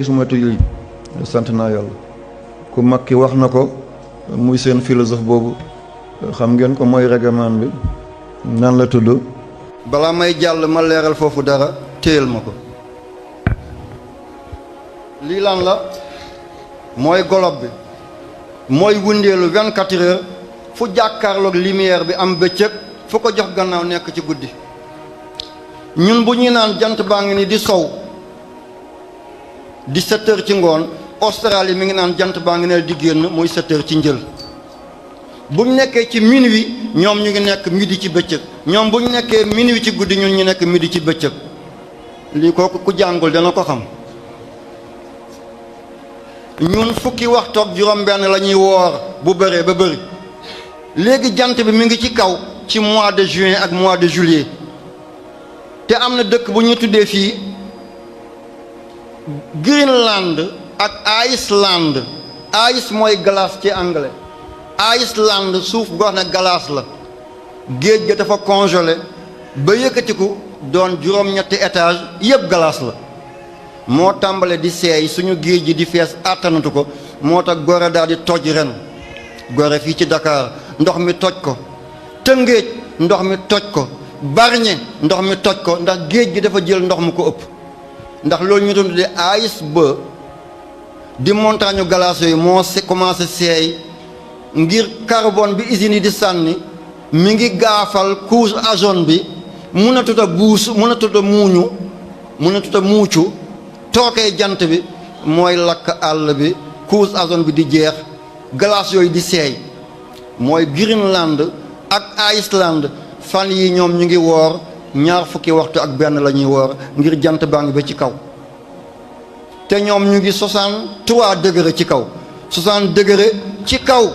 gisuma tuy sant naa yàlla ku mag ki wax na ko muy seen philosophe boobu xam ngeen ko mooy règlement bi nan la tudd. balaa may jàll ma leeral foofu dara téyel ma ko. lii lan la mooy golob bi mooy wundeelu 24 heures fu jàkkaarloog lumière bi am bëccëg fu ko jox gannaaw nekk ci guddi. ñun bu ñuy naan jant baa ngi ni di sow 17 heures ci ngoon Australie mi ngi naan jant baa ngi ne di génn muy 7 heures ci njël. bu ñu nekkee ci minuit ñoom ñu ngi nekk midi ci bëccëg ñoom bu ñu nekkee minuit ci guddi ñun ñu nekk midi ci bëccëg lii kooku ku jàngul dana ko xam. ñun fukki waxtu ak juróom-benn la ñuy woor bu bëree ba bëri léegi jant bi mi ngi ci kaw ci mois de juin ak mois de juillet te am na dëkk bu ñuy tuddee fii Greenland ak Iceland. Ice mooy glace ci anglais Iceland suuf goo xam ne glace la géej ga dafa congelé ba yëkkatiku doon juróom-ñetti étage yëpp glace la moo tàmbale di seey suñu géej gi di fees àttanatu ko moo tax Gorée daal di toj ren. Gorée fii ci Dakar ndox mi toj ko Tëngéej ndox mi toj ko Bargny ndox mi toj ko ndax géej gi dafa jël ndox mu ko ëpp ndax loolu ñu doon tuddee iceberg di montagne glace yooyu moo commencé seey ngir carbone bi usines yi di sànni mi ngi gaafal couche ozone bi mënatut a buus mënatut a muuñu mënatut a muucu tookee jant bi mooy lakk àll bi couche ozone bi di jeex glace yooyu di seey mooy Greenland ak Iceland fan yi ñoom ñu ngi woor ñaar fukki waxtu ak benn la ñuy woor ngir jant baa ngi ba ci kaw te ñoom ñu ngi 63 degré ci kaw 60 degré ci kaw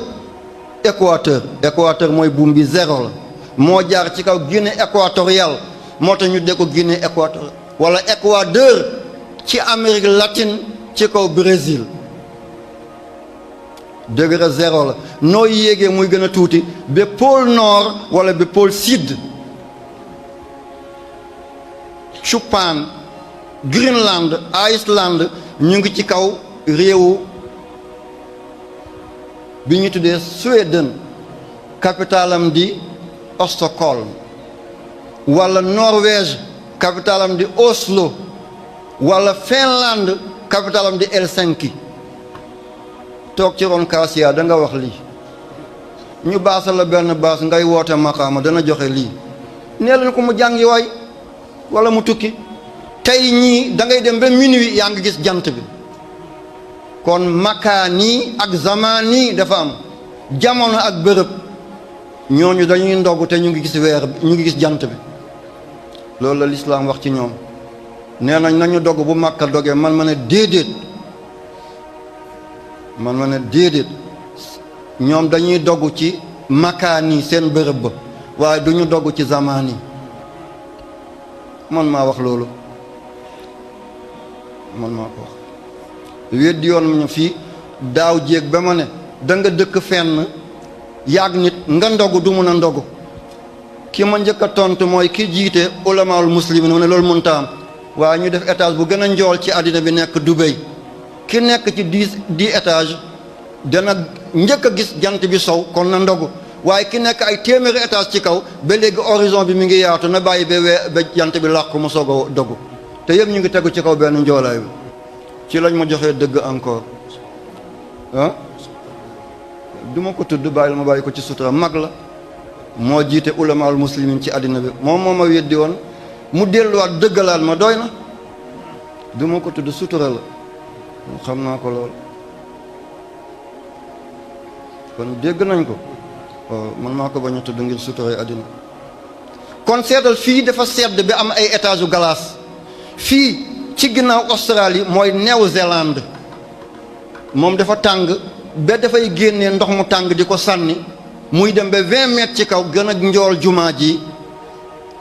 équateur mooy buum bi zéro la moo jaar ci kaw Guinée équatoriale moo tax ñu dee ko Guinée équatoriale wala Équateur ci Amérique latine ci kaw Brésil degré zéro la noo yéegee muy gën a tuuti ba pôle nord wala ba pôle sud. Japan Greenland Iceland ñu ngi ci kaw réewu bi ñu tuddee Suède capitalam di Stockholm wala Norvège capitalam di Oslo wala Finlande capitalam di Helsinki. toog ci ron kaasiya da nga wax lii ñu baasal la benn baas ngay woote maqaama dana joxe lii nee leen ko mu jàngi waay wala mu tukki tey ñii da ngay dem ba minuit yaa ngi gis jant bi kon makaani ak zamaani dafa am jamono ak bërëb ñooñu dañuy ndogg te ñu ngi gis weer bi ñu ngi gis jant bi loolu la lislaam wax ci ñoom nee nañ nañu dogg bu Makka dogee man ma ne déedéet ñoom dañuy dogg ci makaani seen bërëb ba waaye du ñu dogg ci zamaani man maa wax loolu man maa ko wax weddi yoon ñu fii daaw jéeg ba ma ne da nga dëkk fenn yàgg nit nga ndogu du mun a ndogu ki ma njëkk a tontu mooy ki jiite ulamaul muslimin mu ne loolu mun taam waaye ñu def étage bu gën a njool ci àddina bi nekk Dubaï ki nekk ci 10 étage dana njëkk a gis jant bi sow kon na ndogu waaye ki nekk ay téeméeri étage ci kaw ba léegi horizon bi mi ngi yaatu na bàyyi ba jant bi làqu mu soog a dogu te yëpp ñu ngi tegu ci kaw benn njoolaay bi ci lañ ma joxee dëgg encore ah du ma ko tudd bàyyil ma bàyyi ko ci sutura mag la moo jiite ulamaul muslimin ci àddina bi moom moo ma weddi woon mu delluwaat dëggalaat ma doy na du ma ko tudd sutura la xam naa ko lool kon dégg nañ ko man maa ko bañ a tudd ngir suturay àddina kon seetal fii dafa sedd bi am ay étage u glace fii ci ginnaaw Australie mooy Nouvelle-Zélande moom dafa tàng ba dafay génnee ndox mu tàng di ko sànni muy dem ba 20 mètres ci kaw gën a njool jumaa ji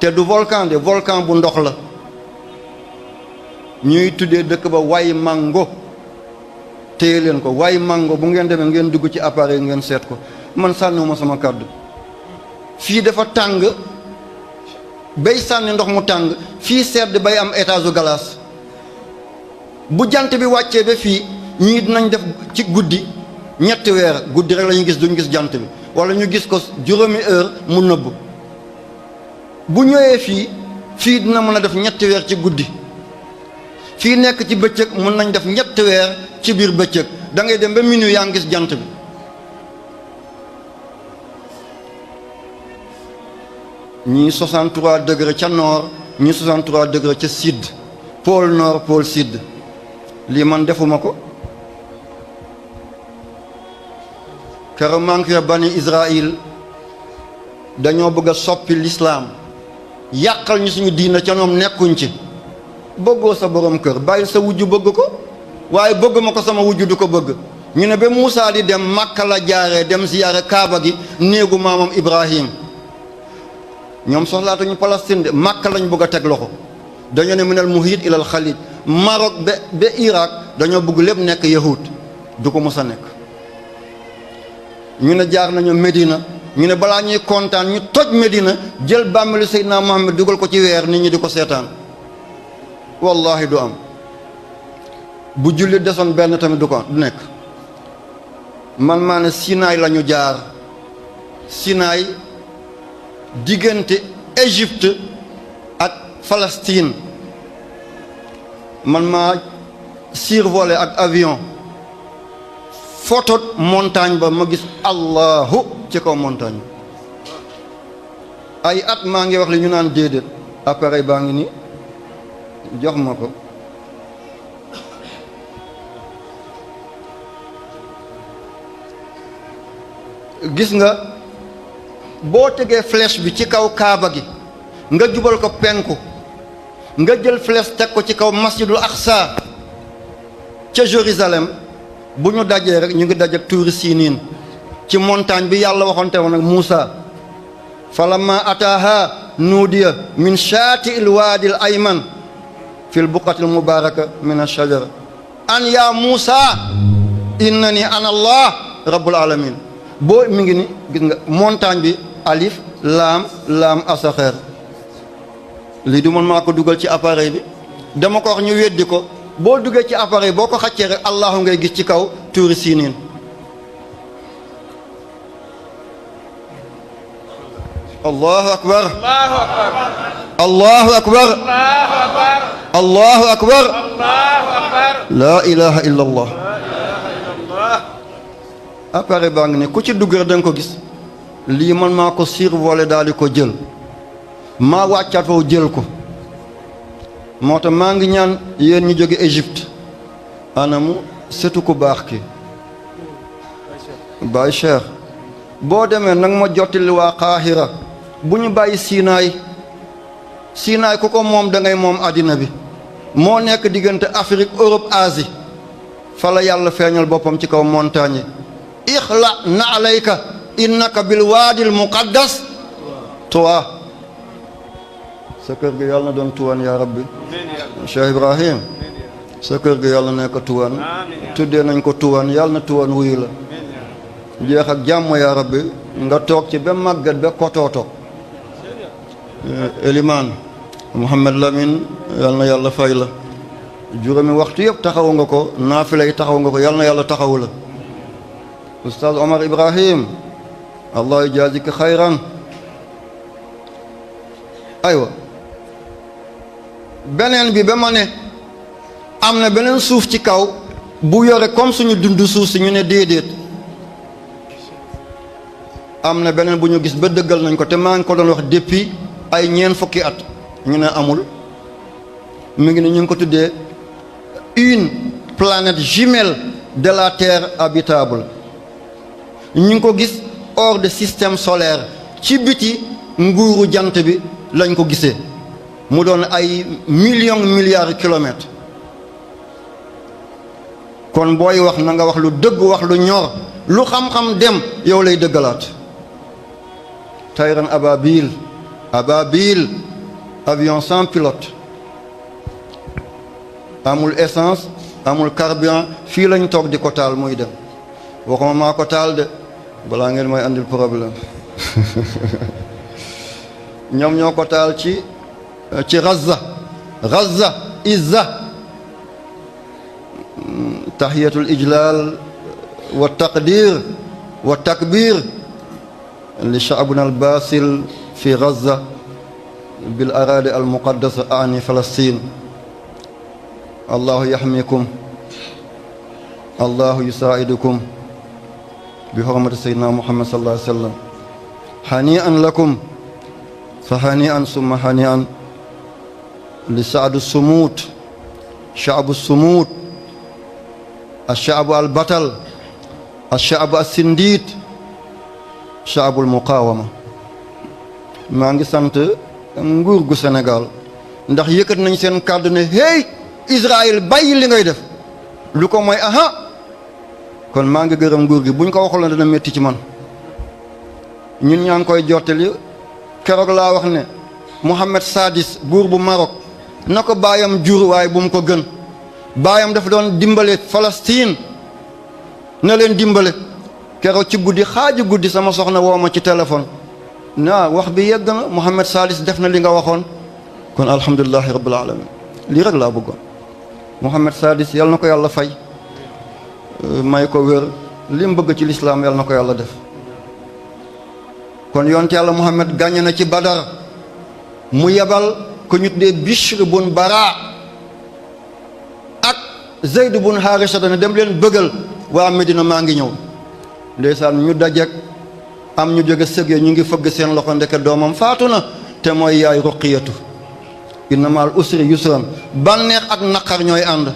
te du volcan de volcan bu ndox la ñuy tuddee dëkk ba Waimango téye leen ko Waimango bu ngeen demee ngeen dugg ci appareil ngeen seet ko man sànniwuma sama kàddu fii dafa tàng bay sànni ndox mu tàng fii sedd bay am étage u glace bu jant bi wàccee ba fii ñii dinañ def ci guddi ñetti weer guddi rek la ñu gis duñ gis jant bi wala ñu gis ko juróomi heure mu nëbb bu ñëwee fii dina mën a def ñetti weer ci guddi fii nekk ci bëccëg mën nañ def ñetti weer ci biir bëccëg da ngay dem ba minuit yaa ngi gis jant bi ñii 63 degré ca nord ñii 63 degré ca sud pôle nord pôle sud lii man defuma ko keroog maa ngi bani Israël dañoo bëgg a soppi lislaam yàqal ñu suñu diina ca ñoom nekkuñ ci bëggoo sa borom kër bàyyil sa wujju bëgg ko waaye bëgg ma ko sama wujju du ko bëgg ñu ne ba Muusaa di dem Makka la jaaree dem ziyaare Kaaba gi néegu maamam Ibrahim ñoom soxlaatuñu Palestine de Makka lañ bëgg a teg loxo dañoo ne minal muhiit ilal xaliij Maroc ba Irak dañoo bëgg lépp nekk yahud du ko mës a nekk ñu ne jaar nañu Medina ñu ne balaa ñuy kontaan ñu toj Medina jël bàmmeelu Seydina Muhammad dugal ko ci weer nit ñi di ko seetaan wallahi du am bu julli desoon benn tamit du nekk man maa ne Sinaay la ñu jaar Sinaay diggante Égypte ak Palestine man maa survolé ak avion photo montagne ba ma gis Allahu ci kaw montagne ay at maa ngi wax li ñu naan déedéet appareil baa ngi nii jox ma ko gis nga boo tegee flèche bi ci kaw Kaaba gi nga jubal ko penku nga jël flèche teg ko ci kaw masjidul Aqsa ca Jérusalem bu ñu dajee rek ñu ngi daj ak tuuri Siniin ci montagne bi yàlla waxonte woon ak Muusa falamma ataaha nuudiya min shaati il waadi l ayman fi l buqati l mubaraka min ashajara an ya Muusa innani ana allah rabbul alamin boo mi ngi ni gis nga montagne bi alif laam asaxeer lii du man maa ko dugal ci appareil bi dama ko wax ñu weddi ko boo duggee ci appareil boo ko xaccee rek allahu ngay gis ci kaw tuuri Siniin allahu akbar allahu akbar allahu akbar laa ilaha illa allah appareil baa ngi ne ku ci dugg rek da nga ko gis lii man maa ko survolé daal di ko jël maa wàccaat foofu jël ko moo tax maa ngi ñaan yéen ñi jóge Égypte anamu setu ku baax ki Baay Cheikh boo demee nag ma jottali waa Qahira bu ñu bàyyi Sinaay ku ko moom da ngay moom àddina bi moo nekk diggante Afrique Europe Asie fa la yàlla feeñal boppam ci kaw montagne ixla na alayka innaka bil waadil muqaddas tuwa sa kër gi yàlla na doon tuwan yaa rabbi Cheikh Ibrahim sa kër gi yàlla na ko tuwan tuddee nañ ko tuwan yàlla na tuwan wuyu la jeex ak jàmm yaa rabbi nga toog ci ba màggat ba kotooto Eliman Mouhamed Lamine yàlla na yàlla fay la juróomi waxtu yëpp taxawu nga ko naafila yi taxawu nga ko yàlla na yàlla taxawu la Oustaz Omar Ibrahim allah yajazika xayran aywa beneen bi ba ma ne am na beneen suuf ci kaw bu yore comme suñu dund suuf si ñu ne déedéet am na beneen bu ñu gis ba dëggal nañ ko te maa ngi ko doon wax depuis ay ñeent fukki at ñu ne amul mu ngi ne ñu ngi ko tuddee une planète jumelle de la terre habitable ñu ngi ko gis hors de système solaire ci biti nguuru jant bi lañ ko gisee mu doon ay milliards kilomètres kon booy wax na nga wax lu dëgg wax lu ñor lu xam-xam dem yow lay dëggalaat tayran ababil avion sans pilote amul essence amul carburant fii lañ toog di ko taal muy dem waxuma maa ko taal de balaa ngeen may andil problème ñoom ñoo ko taal ci Gaza Izza tahiyatul ijlal wa taqdir wa takbir li sha'bina al-basil fi Gaza bil aradi al-muqaddasa ani Falastin. Allahu yahmikum, Allahu yusaidukum bi hurmati sayyidina Muhammad sallallahu alayhi wa sallam. Hani'an lakum fa hani'an summa hani'an li sha'bi sumut, sha'bu sumut, ash-sha'bu al-batal, ash-sha'bu as-sindid, sha'bu al-muqawama. maa ngi sant nguur gu Sénégal ndax yëkkat nañ seen kàddu ne hey Israël bàyyi li ngay def lu ko mooy aha kon maa ngi gërëm nguur gi buñ ko waxul dana métti ci man. ñun ñaa ngi koy jottali keroog laa wax ne Mohamed Sadis buur bu Maroc na ko baayam jur waaye bu mu ko gën. baayam dafa doon dimbale Palestine na leen dimbale keroog ci guddi xaaju guddi sama soxna woo ma ci téléphone naa wax bi yegg na Mohamed Sadis def na li nga waxoon kon alhamdulilahi rabbil alamin lii rek laa bëggoon. Mohamed Sadis yal na ko yàlla fay may ko wér li mu bëgg ci lislaam yal na ko yàlla def. kon yonte yàlla Muhammad gàññe na ci Badar mu yebal ko ñu tuddee Bishr bun Bara ak Zayd bun Haarisa ne dem leen bëggal waa Medina maa ngi ñëw. ndeysaan ñu dajeek am ñu jóge sëgee ñu ngi fëgg seen loxo ndeke doomam faatu na te mooy yaay Ruqiyatu. inna ma'al usri yusran bànneex ak naqar ñooy ànd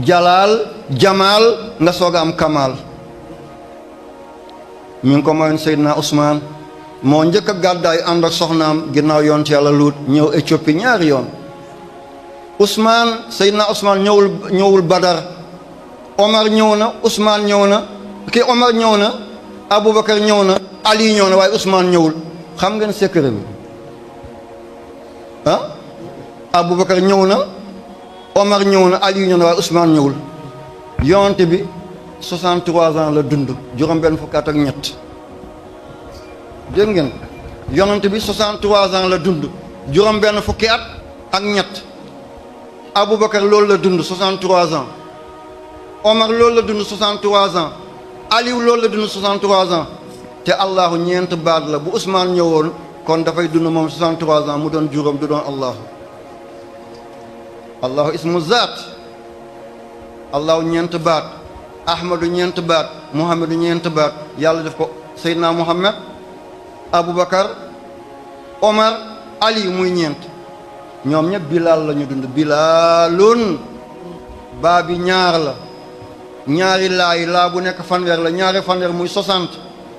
jalaal jamaal nga soog a am kamaal. mi ngi ko mayoon Seydina Ousmane moo njëkk a gàddaay ànd ak soxnaam ginnaaw yonent yàlla Luut ñëw Éthiopie ñaari yoon. Seydina Ousmane ñëwul Badar. Omar ñëw na Ousmane ñëw na Omar ñëw na Aboubacar ñëw na Ali ñëw na waaye Ousmane ñëwul. xam ngeen secret bi ah Aboubacar ñëw na Omar ñëw na Ali ñëw na waaye Ousmane ñëwul. yonent bi 63 ans la dund juróom-benn fukk at ak ñett. dégg ngeen yonent bi 63 ans la dund juróom-benn fukki at ak ñett. Aboubacar loolu la dund 63 ans. Omar loolu la dund 63 ans. Aliou loolu la dund 63 ans. te Allahu ñeent baat la bu Ousmane ñëwoon kon dafay dund moom 63 ans mu doon juróom du doon Allahu. Allahu ismu zaat. Allahu ñeent baat. Ahmadu ñeent baat. Muhammadu ñeent baat. yàlla def ko Seydina Muhammad Aboubacar Omar Ali muy ñeent. ñoom ñëpp Bilal la ñu dund Bilalun baa bi ñaar la ñaari laa bu nekk fanweer la ñaari fanweer muy 60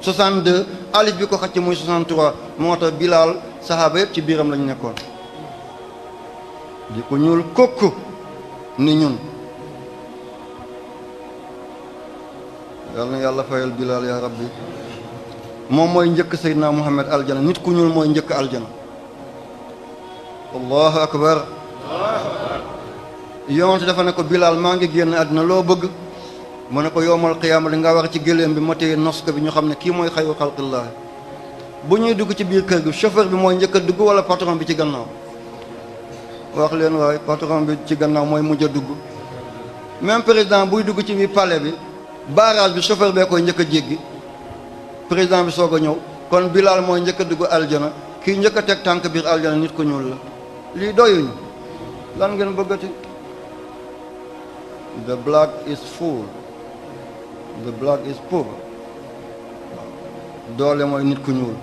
62 alif bi ko xacc muy 63 moo tax Bilal saxaaba yëpp ci biiram lañu nekkoon di ko ñuul kokku ni ñun. yal na yàlla fayal Bilal ya rabbi moom mooy njëkk Seydina Muhammad aljana nit ku ñuul mooy njëkk aljana. allahu akbar. yonent dafa ne ko Bilal maa ngi génn àddina loo bëgg mu ne ko yowmal qiyaama li nga war ci gëléem bi ma téye noska bi ñu xam ne kii mooy xayru xalqillah. bu ñuy dugg ci biir kër gi chauffeur bi mooy njëkk a dugg wala patron bi ci gannaaw. wax leen waaye patron bi ci gannaaw mooy mujj a dugg. même président buy dugg ci biir palais bi barrage bi chauffeur bee koy njëkk a jéggi président bi soog a ñëw kon Bilal mooy njëkk a dugg aljana kii njëkk a teg tànk biir aljana nit ku ñuul la. lii doyuñu lan ngeen bëggati. the blood is full, the blood is poor. doole mooy nit ku ñuul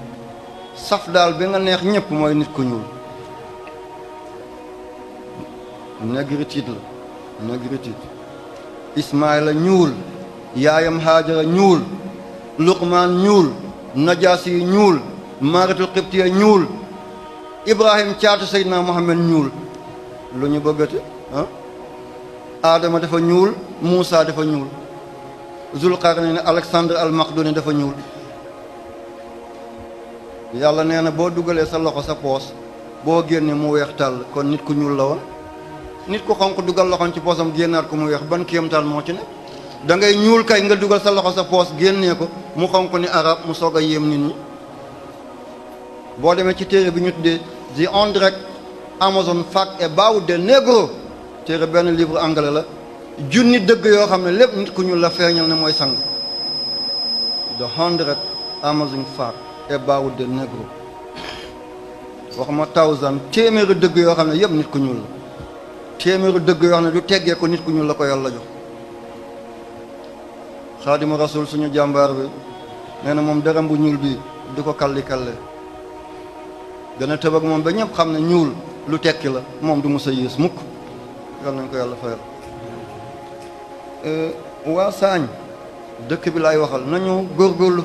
saf daal bi nga neex ñëpp mooy nit ku ñuul. négritude la négritude. Ismaïla ñuul yaayam Haajara ñuul Luqmaan ñuul Najaasi ñuul Maaratul Qibtiya ñuul Ibrahim caatu Seydina Muhammad ñuul lu ñu bëggati ah. Adama dafa ñuul Muusa dafa ñuul Zulqarnayn Alexandre al-Maqduni dafa ñuul. yàlla nee na boo dugalee sa loxo sa poos boo génnee mu weex tàll kon nit ku ñuul la woon. nit ku xonq dugal loxoom ci poosam génnaat ko mu weex ban kéemtaan moo ci ne. da ngay ñuul kay nga dugal sa loxo sa poos génnee ko mu xonq ni arab mu soog a yéem nit ñi. boo demee ci téere bi ñu tuddee The Indirect Amazon Fact About the Negro téere benn livre anglais la junni dëgg yoo xam ne lépp nit ku ñuul la feeñal ne mooy sang. The 100 amazing fact about the Negro. waxuma 1000 téeméeri dëgg yoo xam ne yëpp nit ku ñuul la téeméeri dëgg yoo xam ne du teggee ko nit ku ñuul la ko yàlla jox. Xaadimu Rasul suñu jàmbaar bi nee na moom dërëm bu ñuul bi du ko kalli kalle gën a tëb ak moom ba ñëpp xam ne ñuul lu tekki la moom du mos a yées mukk yal nañ ko yàlla fayal. waa Saañ dëkk bi laay waxal nañu góorgóorlu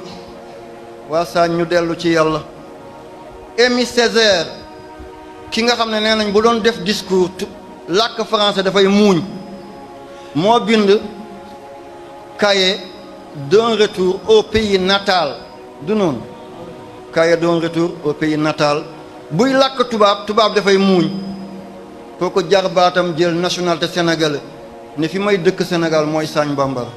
waa Saañ ñu dellu ci yàlla. Aimé Césaire ki nga xam ne nee nañ bu doon def discours làkk français dafay muuñ moo bind cahier d'un retour au pays natal du noonu cahier d'un retour au pays natal buy làkk tubaab dafay muuñ kooku jarbaatam jël nationalité sénégalais ne fi may dëkk Sénégal mooy Sagne Bambara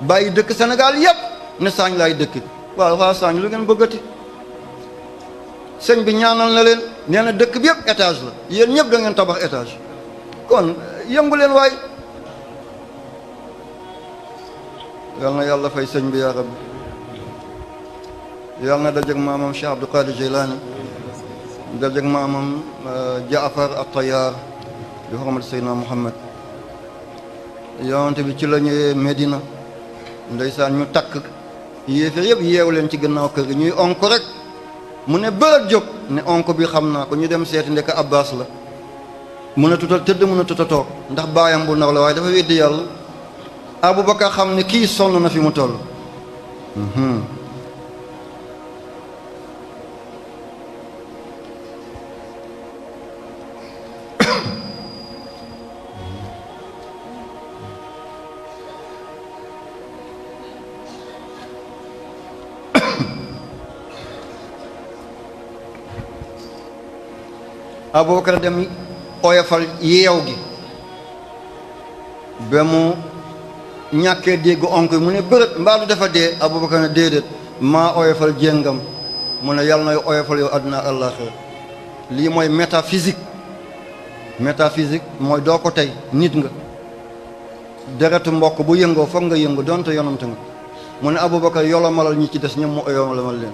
bàyyi dëkk Sénégal yépp ne Sagne laay dëkk waaw waa Sagne lu ngeen bëggati sëñ bi ñaanal na leen nee na dëkk bi yëpp étage la yéen ñëpp da ngeen tabax étage kon yëngu leen waay yal na yàlla fay sëñ bi yaa rabbi yal na dajeg maamam Cheikh Abdou Qadir Jilani dajeg maamam Jaafar at-Tayyar bi xormat Seydina Muhammad yonent bi ci la ñëwee Medina ndeysaan ñu takk yéefar yëpp yeewu leen ci gannaaw kër gi ñuy onk rek mu ne bërët jóg ne onk bi xam naa ko ñu dem seeti ndek Abbas la mun a tuta tëdd mun a tuta toog ndax baayam bu ndaw la waaye dafa weddi yàlla Aboubacar xam ne kii sonn na fi mu toll Aboubacar dem oyofal yeew gi ba mu ñàkkee dégg onk mu ne bërët mbaa du dafa dee Aboubacar ne déedéet maa oyofal jéngam mu ne yàlla na oyofal yow àddina àllaaxira lii mooy métaphysique mooy doo ko tey nit nga deretu mbokk bu yëngoo foog nga yëngu donte yonante nga mu ne Aboubacar yolomalal ñi ci des ñoom mu yolomal leen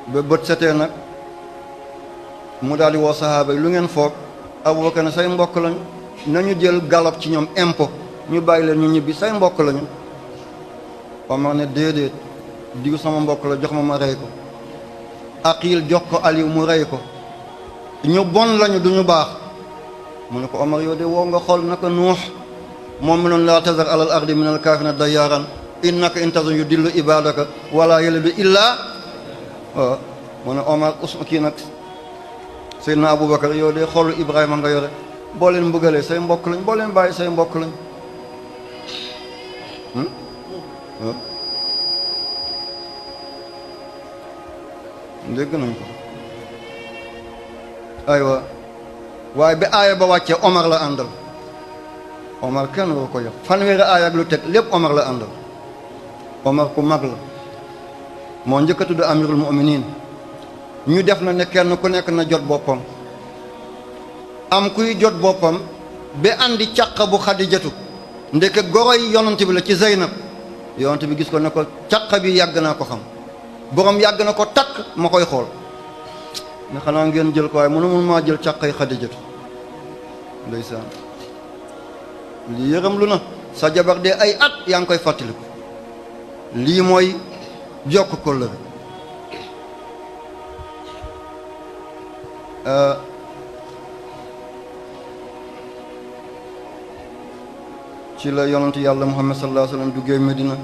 ba bët setee nag mu daal di woo sahaaba yi lu ngeen foog Aboubacar ne say mbokk lañu nañu jël galop ci ñoom impôt ñu bàyyi leen ñu ñibbi say mbokk lañu Omar ne déedéet diw sama mbokk la jox ma rey ko Aqil jox ko Aliou mu rey ko ñu bon lañu duñu baax mu ne ko Omar yow de woo nga xool naka Nuux moom mi noonu laa tazar alal ardi min al kaafirina dayyaaran innaka in tazar yudillu ibadaka wala yalidu illaa waaw mu ne Omar kii nag Seydina Aboubacar yow de xoolu Ibrahima nga yore boo leen mbëggalee say mbokk lañ boo leen bàyyi say mbokk lañ dégg nañ ko aywa waaye ba aaya ba wàccee Omar la àndal Omar kenn woo ko yox fanweeri aaya ak lu teg lépp Omar la àndal Omar ku mag la moo njëkk a tudd amirul mu'minin ñu def na ne kenn ku nekk na jot boppam am kuy jot boppam ba andi caq bu Xadijatu ndeke goro yi yonent bi la ci Zeynab yonent bi gis ko ne ko caq bi yàgg naa ko xam borom yàgg na ko takk ma koy xool ne xanaa ngeen jël ko waaye mun maa jël caq yi Xadijatu ndeysaan lii yërëm lu na sa jabar de ay at yaa ngi koy fàttaliku lii mooy jokk kóllëre ci la yonent yàlla Muhammad sallallahu alayhi wa sallam duggee Medina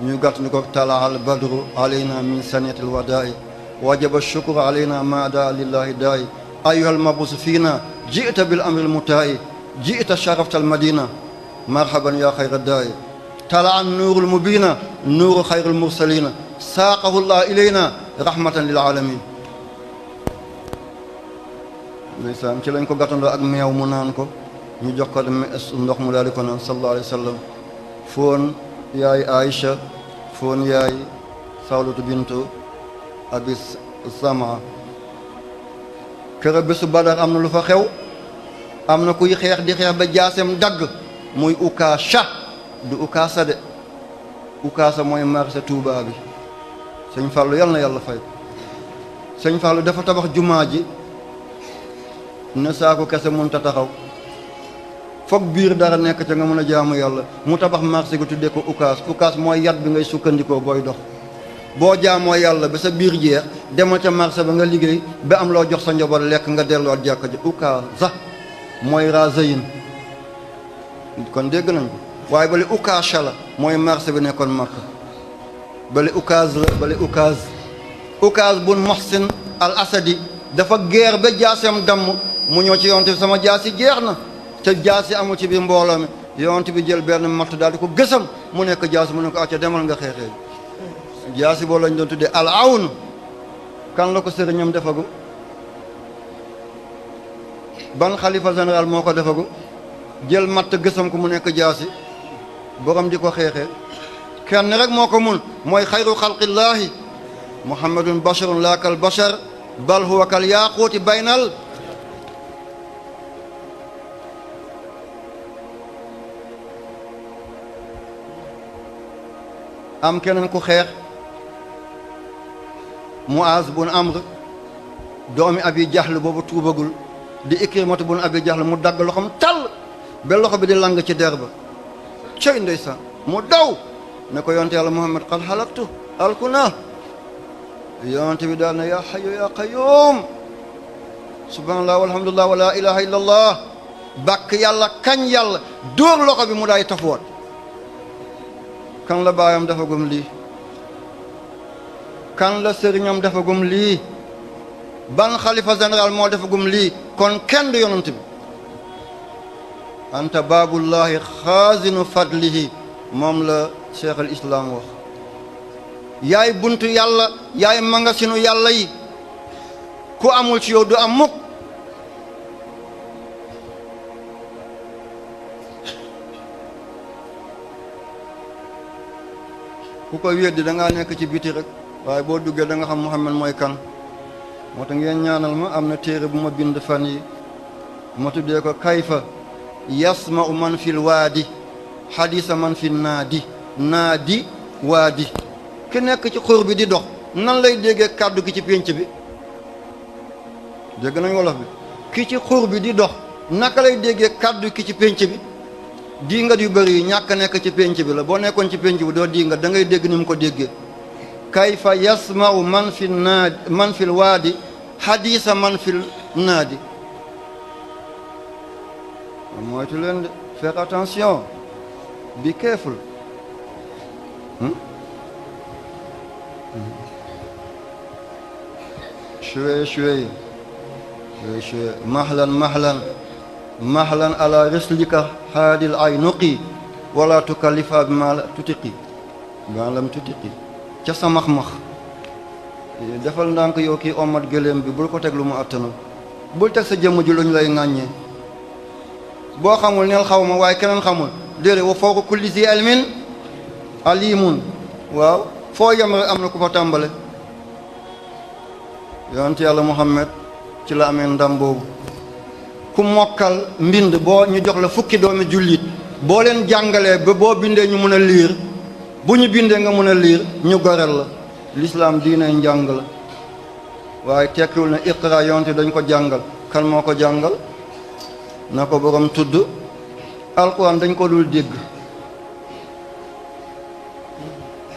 ñu gàtt ni ko tala al badru alayna min sanati alwadaa'i wajaba shukru alayna ma daa lillahi daa'i ayyuha almabus fiina ji'ta bil amri almutaa'i ji'ta sharafta almadina marhaban ya xayra daa'i tala an nuurul mubina nuuru xayril mursalina saaqahu llah ilayna rahmatan lil alamin ndeysaan ci lañ ko gàttandoo ak meew mu naan ko ñu jox ko ndox mu daal di ko naan sallallahu alayhi wa sallam foon yaay Aïcha foon yaay Sawlatu bintu Abi Sama kër bésu Badar am na lu fa xew am na kuy xeex di xeex ba jaasem dagg muy Ukaasha du Ukaasa de Ukaasa mooy marché Touba bi sëñ Fallou yal na yàlla fay sëñ Fallou dafa tabax jumaa ji ne saako kese mun ta taxaw foog biir dara nekk ca nga mën a jaamu yàlla mu tabax marché gu tuddee ko Ukaas mooy yat bi ngay sukkandikoo booy dox boo jaamoo yàlla ba sa biir jeex demal ca marché ba nga liggéey ba am loo jox sa njaboot lekk nga delluwaat jàkka ji Ukaasa mooy razayin kon dégg nañ ko waaye bale Ukaasha la mooy marché bi nekkoon Makka bale Ukaas la bale Ukaas bun Muhsin al Asadi dafa geer ba jaasem damm mu ñëw ci yonent bi sama jaasi jeex na te jaasi amul ci biir mbooloo mi yonent bi jël benn matt daal di ko gësam mu nekk jaasi mu ne ko acca demal nga xeexee jaasi boo lañ doon tuddee al awn kan la ko sëriñam defagu ban xalifa général moo ko defagu jël matt gësam ko mu nekk jaasi borom di ko xeexee kenn rek moo ko mun mooy xayru xalqillaahi muhammadun basharun laa kal bashar bal huwa kal yaaquuti baynal am keneen ku xeex Muaz bun Amr doomi Abi Jahl boobu tuubagul di Ikrimatu bun Abi Jahl mu dagg loxoom tàll ba loxo bi di lang ci der ba cey ndeysaan mu daw ne ko yonte yàlla Muhammad qad halaktu alku naa yonte bi daal ne yaa hayyu yaa qayyum subhanallah walhamdulillah wa la ilaha illa allah bàkk yàlla kañ yàlla dóor loxo bi mu daay tafoot kan la baayam defagum lii kan la sëriñam defagum lii ban xalifa général moo defagum lii kon kenn du yonent bi anta baabullahi xaazinu fadlihi moom la cheikh al islam wax yaay buntu yàlla yaay mangasinu yàlla yi ku amul ci yow du am mukk ku ko weddi da ngaa nekk ci biti rek waaye boo duggee da nga xam Muhammad mooy kan moo tax ngeen ñaanal ma am na téere bu ma bind fan yi ma tuddee ko kayfa yasma'u man fil waadi xadisa man fi naadi waadi ki nekk ci xur bi di dox nan lay déggee kàddu ki ci pénc bi dégg nañ wolof bi ki ci xur bi di dox naka lay déggee kàddu ki ci pénc bi diingat yu bëri yi ñàkk nekk ci pénc bi la boo nekkoon ci pénc bi doo diingat da ngay dégg ni mu ko déggee kayfa yasma'u man fi naadi man fil waadi xadisa man fil naadi moytu leen de faire attention be careful شوي مهلا على رسلك هذه العينق ولا تكلفها بما لم تتقي ca sa max-max defal ndànk yow kii omat gëléem bi bul ko teg lu mu attana bul teg sa jëmm ji luñ lay ŋàññee boo xamul neel xaw ma waaye keneen xamul déedéet wa fawqa kulli zi ilmin alimun waaw foo yem rek am na ku fa tàmbale yonent yàlla Muhammad ci la amee ndam boobu ku mokkal mbind boo ñu jox la fukki doomi jullit boo leen jàngalee ba boo bindee ñu mën a liir bu ñu bindee nga mën a liir ñu goreel la lislaam diine njàng la waaye tekkiwul na iqra yonte dañ ko jàngal kan moo ko jàngal na ko borom tudd alquran dañ ko dul dégg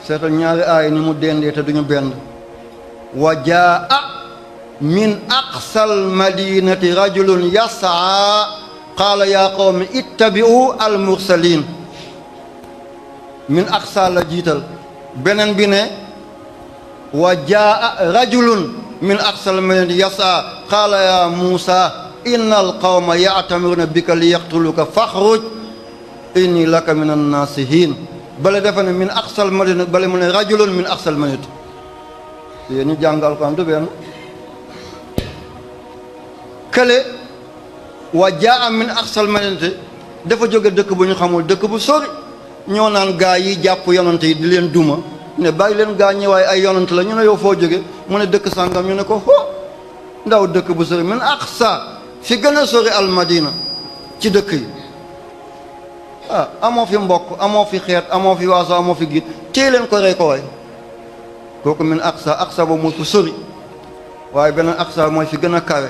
seetal ñaari aaya ni mu dendee te duñu benn wa jaa min aqsal madinati rajulun yasaa qaala yaa qawmi ittabi'u al mursalin min aqsa la jiital beneen bi ne wa jaa rajulun min aqsal madinati yasaa qaala yaa muusa inna al qawma ya'tamiruna bika li yaqtuluka faxruj inni laka min annasihin bale defa ne min aqsal madinati bale mu ne rajulun min aqsal madinati yéen ñu jàngal ko am du benn kële wa jaa min aqsal madinati dafa jóge dëkk bu ñu xamul dëkk bu sori ñoo naan gaa yi jàpp yonante yi di leen duma ne bàyyi leen gaa ñëwaay ay yonante la ñu ne yow foo jóge mu ne dëkk sàngam ñu ne ko ho ndaw dëkk bu sori min aqsa fi gën a sori al madina ci dëkk yi amoo fi mbokk amoo fi xeet amoo fi waaso amoo fi giit téye leen ko rey ko waay kooku min aqsa ba muy fu sori waaye beneen aqsa mooy fi gën a kawe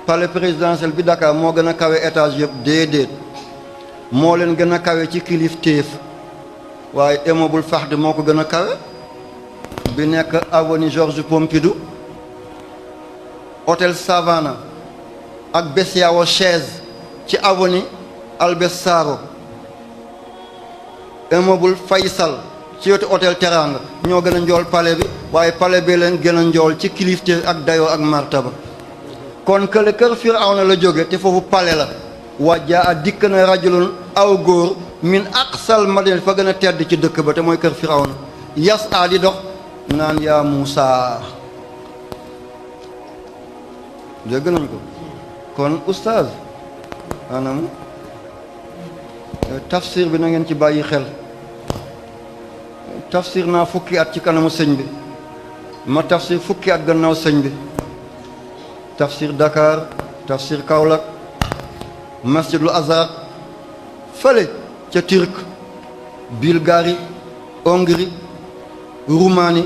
palais présidentiel bi Dakar moo gën a kawe étage yëpp déedéet moo leen gën a kawe ci kilifteef waaye immeuble Fahd moo ko gën a kawe bi nekk avenue Georges Pompidou hôtel Savana ak Bessiao Chaise ci avenue Albert Sarraut immeuble Faysal ci wetu hôtel Teranga ñoo gën a njool palais bi waaye palais bi leen gën a njool ci kilifteef ak dayoo ak martaba kon kële kër Firawna la jóge te foofu palais la wajjaa a dikk na rajulun aw góor min aqsal madina fa gën a tedd ci dëkk ba te mooy kër Firawna yas a di dox naan yaa Muusa dégg nañ ko kon oustaz anam tafsir bi na ngeen ci bàyyi xel tafsir naa fukki at ci kanamu sëñ bi ma tafsir fukki at gannaaw sëñ bi tafsir Dakar tafsir Kaolack masjidul Azhar fële ca Turc Bulgarie Hongrie Roumanie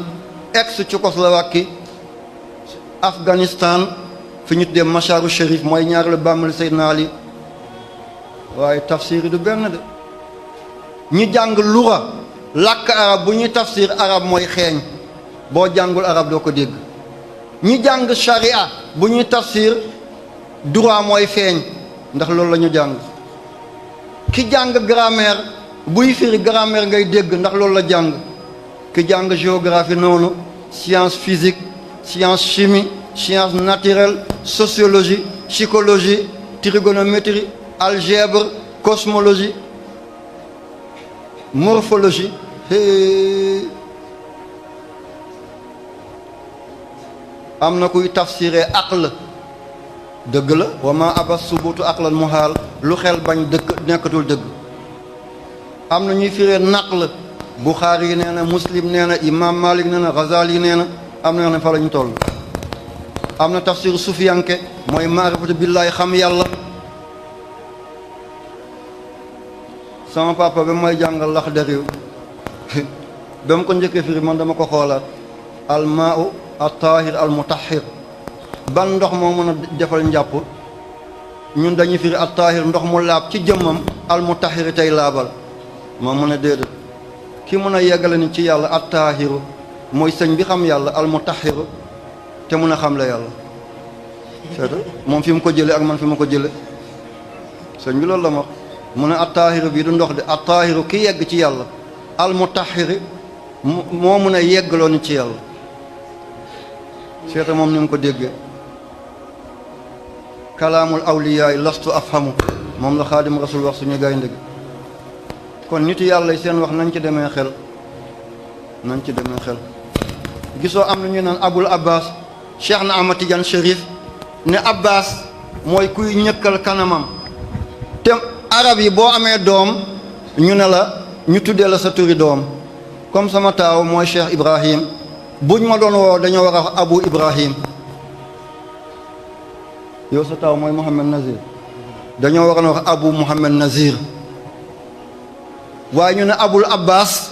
ex-Tchécoslovaquie Afghanistan fi ñu tuddee Masharu Sharif mooy ñaar la bàmmali Seydina Ali waaye tafsir yi du benn de ñi jàng lura làkk arab bu ñuy tafsir arab mooy xeeñ boo jàngul arab doo ko dégg ñi jàng sharia bu ñuy tafsir droit mooy feeñ ndax loolu la ñu jàng ki jàng grammaire buy firi grammaire ngay dégg ndax loolu la jàng ki jàng géographie noonu science physique science chimie science naturelle sociologie psychologie trigonométrie algèbre cosmologie morphologie am na kuy tafsiree aql dëgg la wa ma abas subutu aqlan muhaal lu xel bañ dëgg nekkatul dëgg am na ñuy firee naql Buxaari yi nee na Muslim nee na Imam Malik nee na Ghazali yi nee na am na yoo xam ne fa la ñu toll am na tafsir sufiyanke mooy maarifatu billaahi xam yàlla sama papa ba may jàngal Laxdari ba mu ko njëkkee firi man dama ko xoolaat almaau at-taahir al-mutahhir ban ndox moo mën a defal njàpp ñun dañuy firi at-taahir ndox mu laab ci jëmmam al-mutahhir tey laabal moo mën a déedéet ki mën a yeggale ni ci yàlla at-taahiru mooy sëñ bi xam yàlla al-mutahhiru te mën a xam la yàlla c'est moom fi mu ko jële ak man fi ma ko jële sëñ bi loolu la ma wax mu ne at-taahiru bii du ndox de at-taahiru ki yegg ci yàlla al-mutahhiri moo mën a yeggaloo ni ci yàlla seeta moom ni mu ko déggee kalaamul awliyaay lastu afhamu moom la xaadim rasul wax suñu gaynde gi kon nit yàlla yi seen wax nañ ci demee xel nañ ci demee xel gisoo am na ñu naan abul abbas cheikh na Ahmad Tidiane Chérif ne abbas mooy kuy ñëkkal kanamam te arab yi boo amee doom ñu ne la ñu tuddee la sa turi doom comme sama taaw mooy cheikh Ibrahim buñ ma doon woo dañoo war a wax abu Ibrahim yow sa taaw mooy Mouhamed Nazir dañoo war a wax abu Mouhamed Nazir waaye ñu ne abul abbas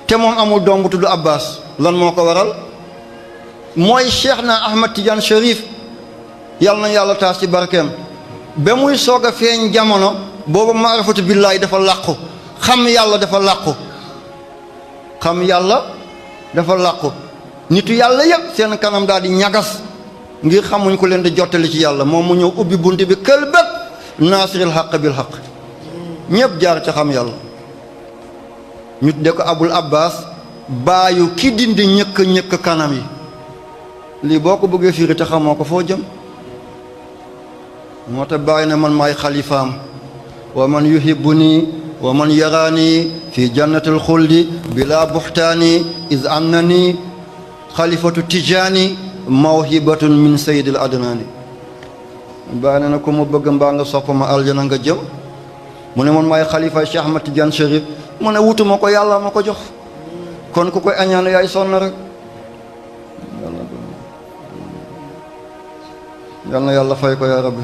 te moom amul doom bu tudd abbas lan moo ko waral mooy cheikh na Ahmad Tidiane Chérif yàlla na yàlla taas ci barkeem ba muy soog a feeñ jamono boobu maarifatu billaahi dafa làqu xam yàlla dafa làqu xam yàlla dafa làqu nitu yàlla yëpp seen kanam daal di ñagas ngir xamuñ ko leen di jottali ci yàlla moom mu ñëw ubbi bunt bi kël bépp naasiril xaq bil xaq ñëpp jaar ca xam yàlla ñu tudde ko abul abbas baayu ki dindi ñëkk kanam yi lii boo ko bëggee firi te xamoo ko foo jëm moo tax bàyyi ne man maay xalifaam wa man yuhibbuni wa man yaraani fi jannatil xuldi bila buxtaani is annani xalifatu tijaani mawhibatun min sayyidil adnaani bàyyi ne na ku mu bëgg mbaa nga sopp ma aljana nga jëm mu ne man maay xalifa Cheikh Ahmad Tidiane Chérif mu ne wutuma ko yàlla ma ko jox kon ku koy añaan yaay sonn rek yal na yàlla fay ko yaa rabbi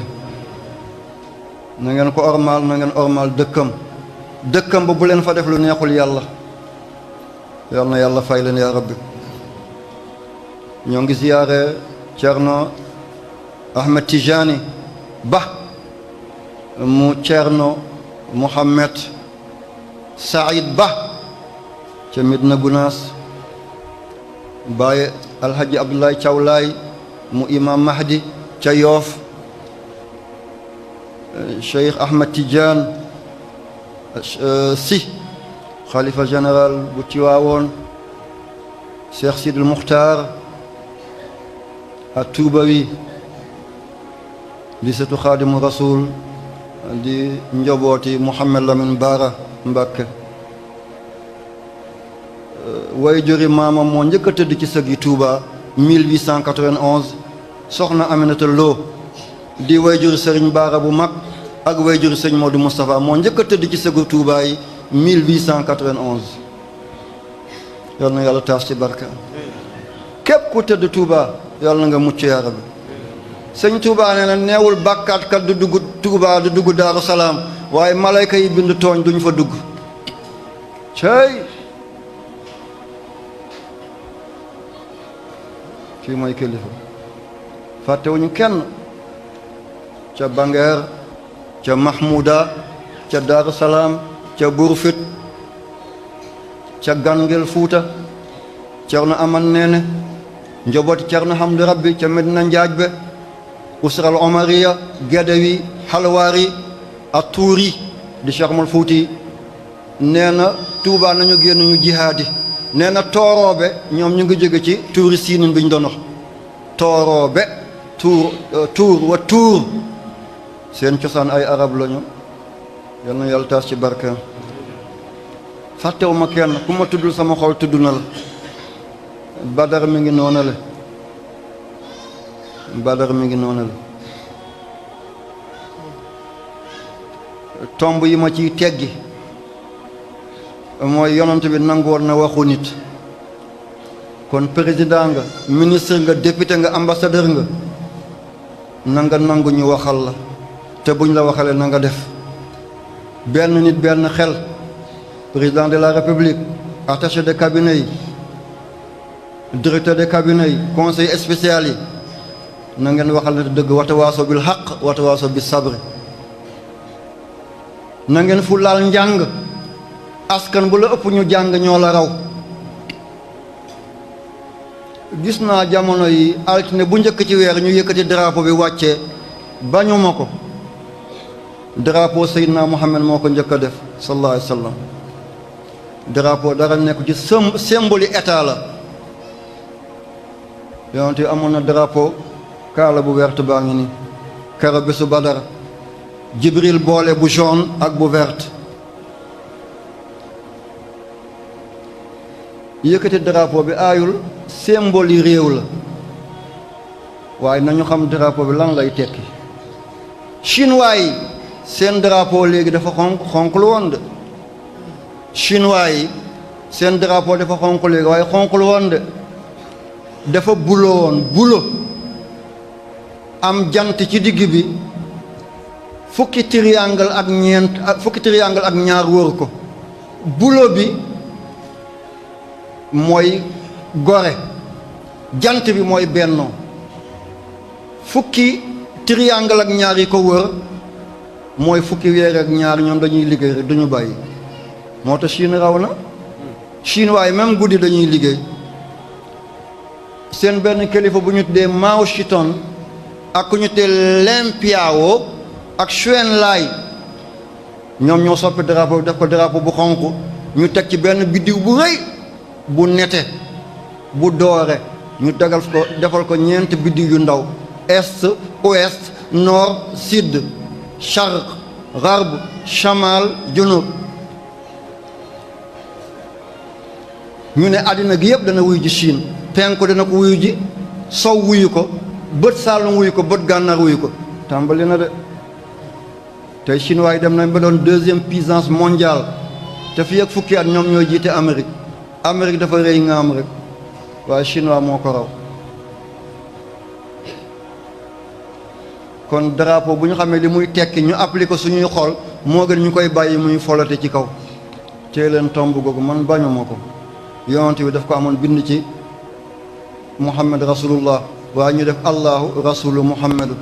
na ngeen ko ormaal na ngeen ormaal dëkkam ba bu leen fa def lu neexul yàlla. yal na yàlla fay leen yaa rabbi. ñoo ngi ziyaare Cerno Ahmed Tijani Ba mu Cerno Mohamed Saïd Ba ca Medina Gunaas, Baye Alhaji Abdoulaye Thiawlaay mu Imam Mahdi ca Yoof, Cheikh Ahmed Tidiane Sy xalifa général bu Tiwaawoon, Cheikh Sidil Muxtaar At-Tuubawi di sëtu Xaadimu Rasuul di njabooti Mouhamed Lamine Bara Mbakke. way juri maamam moo njëkk a tëdd ci sëgi Touba 1891, soxna Aminata Lo di way juri Sëriñ Bara bu mag ak way juri Sëriñ Modou Moustapha moo njëkk a tëdd ci sëgu Touba yi 1891. yal na yàlla taas ci barka. képp ku tëdd Touba yal na nga mucc yaa rabbi. sëñ Touba nee na neewul bàkkaatkat du dugg Touba du dugg Daaru Salaam, waaye malayka yi bind tooñ duñ fa dugg. cey kii mooy kilifa. fàttewuñu kenn ca Bangeer, ca Mahmouda, ca Daaru Salaam, ca Burfit, ca Gangel Fuuta, Cerno Aman Neene, njobooti Cerno Hamdu Rabbi ca Medina Njaajbe, usral Omariya, Gedewi, Halwaari, ak Tuuri di Cheikh Umar Fuuti. nee na Tuubaa nañu génn ñu jihaadi. nee na tooroobe ñoom ñu ngi jóge ci tuuri siinin bi ñu doon wax tooroobe tuur wa tuur seen cosaan ay arab lañu. yal na yàlla taas ci barkeem. fàttewuma kenn ku ma tuddul sama xol tudd na la. Badar mi ngi noonale, Badar mi ngi noonale. tomb yi ma ciy teggi mooy yonent bi nangu woon na waxu nit. kon président nga, ministre nga, député nga, ambassadeur nga, na nga nangu ñu waxal la, te buñ la waxalee na nga def. benn nit benn xel, président de la république, attaché de cabinet yi, directeur de cabinet yi, conseil spécial yi, na ngeen waxal ne dëgg. watawaaso bil xaq watawaaso bis sabri. na ngeen fu laal njàng. askan bu la ëpp ñu jàng ñoo la raw. gis naa jamono yi altine bu njëkk ci weer ñu yëkkati drapeau bi wàccee, bañuma ko. drapeau Seydina Muhammad moo ko njëkk a def sallallahu alayhi wa sallam. drapeau dara nekk ci symbole état la. yonent yi amoon na drapeau, kaala bu verte baa ngi ni, kara bésu Badar, Jibril boole bu jaune ak bu verte. yëkkati drapeau bi aayul, symbole yi réew la, waaye nañu xam drapeau bi lan lay tekki. chinois yi seen drapeau léegi dafa xonq lu woon de. chinois yi seen drapeau dafa xonq léegi waaye xonq lu woon de. dafa bulo woon, bulo am jant ci digg bi, fukki triangle ak ñaar wër ko. bulo bi mooy gore, jant bi mooy bennoo, fukki triangle ak ñaar yi ko wër mooy fukki weer ak ñaar. ñoom dañuy liggéey rek duñu bàyyi. moo tax Chine raw na. Chine waaye même guddi dañuy liggéey. seen benn kilifa bu ñu tuddee Mao Zedong ak ku ñu tuddee Leng Piao ak Chuen Lai, ñoom ñoo soppi drapeau def ko drapeau bu xonq, ñu teg ci benn biddiw bu rëy bu nete bu doore, ñu tegal ko defal ko ñeent biddiw yu ndaw: est, ouest, nord, sud, charq, gharb, chamal, junub. ñu ne àddina gi yëpp dana wuyu ji Chine. penku dana ko wuyu ji, sow wuyu ko, bët saalum wuyu ko, bët gànnaar wuyu ko. tàmbali na de. tey chinois yi dem nañ ba doon 2e puissance mondiale, te fii ak fukki at ñoom ñooy jiite Amérique. Amérique dafa rëy ngaam rek, waaye chinois moo ko raw. kon drapeau bu ñu xamee li muy tekki ñu appliqué ko suñuy xol moo gën ñu koy bàyyi muy folote ci kaw tee leen tomb googu man bañuma ko yonent bi daf ko amoon bind ci muhammad rasulullah waaye ñu def allahu rasulu muhammadu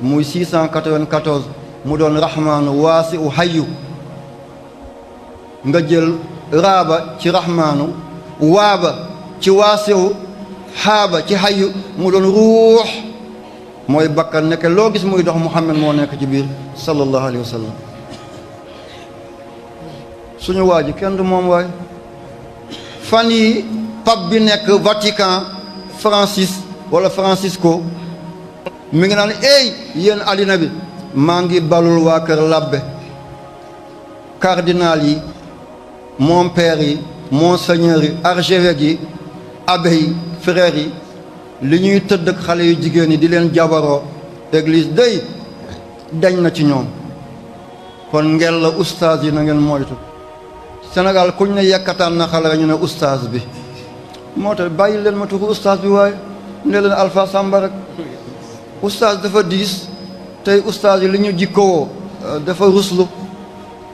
muy 694 mu doon rahmaanu waasi u hayyu nga jël raaba ci rahmaanu waaba ci waasi u xaaba ci hayyu mu doon ruux mooy bakkan nekk loo gis muy dox muhammad moo nekk ci biir sallallahu alayhi wa sallam suñu waa ji kenn du moom waay fan yi pape bi nekk Vatican Francis wala Francisco mi ngi naan yéen àddina bi maa ngi balul waa kër labbe cardinal yi mon père yi monseigneur yi archevêque yi abbé yi frères yi li ñuy tëdd ak xale yu jigéen yi di leen jabaroo église day dañ na ci ñoom kon ngel la oustaz yi na ngeen moytu Sénégal kuñ ne yekkataan na xale rek ñu ne oustaz bi moo tax bàyyi leen ma tuxu oustaz bi waaye ne leen Alpha Samba rek oustaz dafa diis tey oustaz yi li ñu jikkowoo dafa ruslu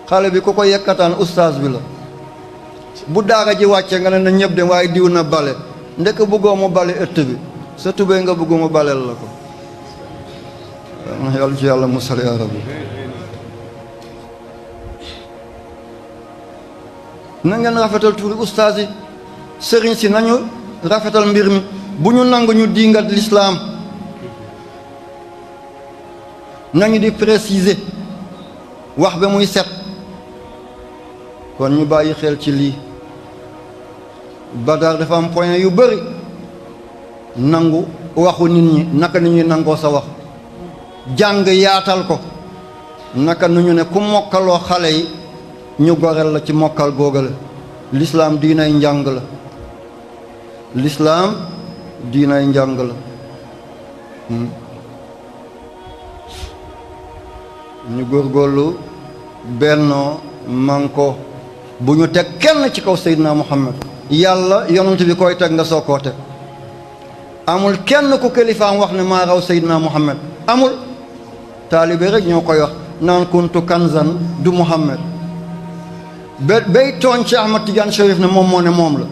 xale bi ku ko yekkataan oustaz bi la bu daara ji wàcce nga ne na ñëpp de waaye diw na bale ndek bëggoo mu bale ëtt bi sa tubéy nga bëggu mu baleel la ko yàlla ci yàlla musal yaa rabbi na ngeen rafetal turi ustaas yi sëriñ si nañu rafetal mbir mi bu ñu nangu ñu diingat lislaam nañu di préciser wax ba muy set kon ñu bàyyi xel ci lii Badar dafa am point yu bëri nangu waxu nit ñi naka ni ñuy nangoo sa wax jàng yaatal ko naka nu ñu ne ku mokkaloo xale yi ñu goreel la ci mokkal googale lislaam diinay njàng la lislaam diinay njàng la ñu góorgóorlu bennoo manko bu ñu teg kenn ci kaw Seydina Muhammad yàlla yonent bi koy teg nga soo koo teg amul kenn ku kilifaam wax ne maa raw Seydina Muhammad amul taalibe rek ñoo koy wax naan kuntu kanzan du Muhammad bay tooñ Cheikh Ahmad Tidiane Chérif ne moom moo ne moom la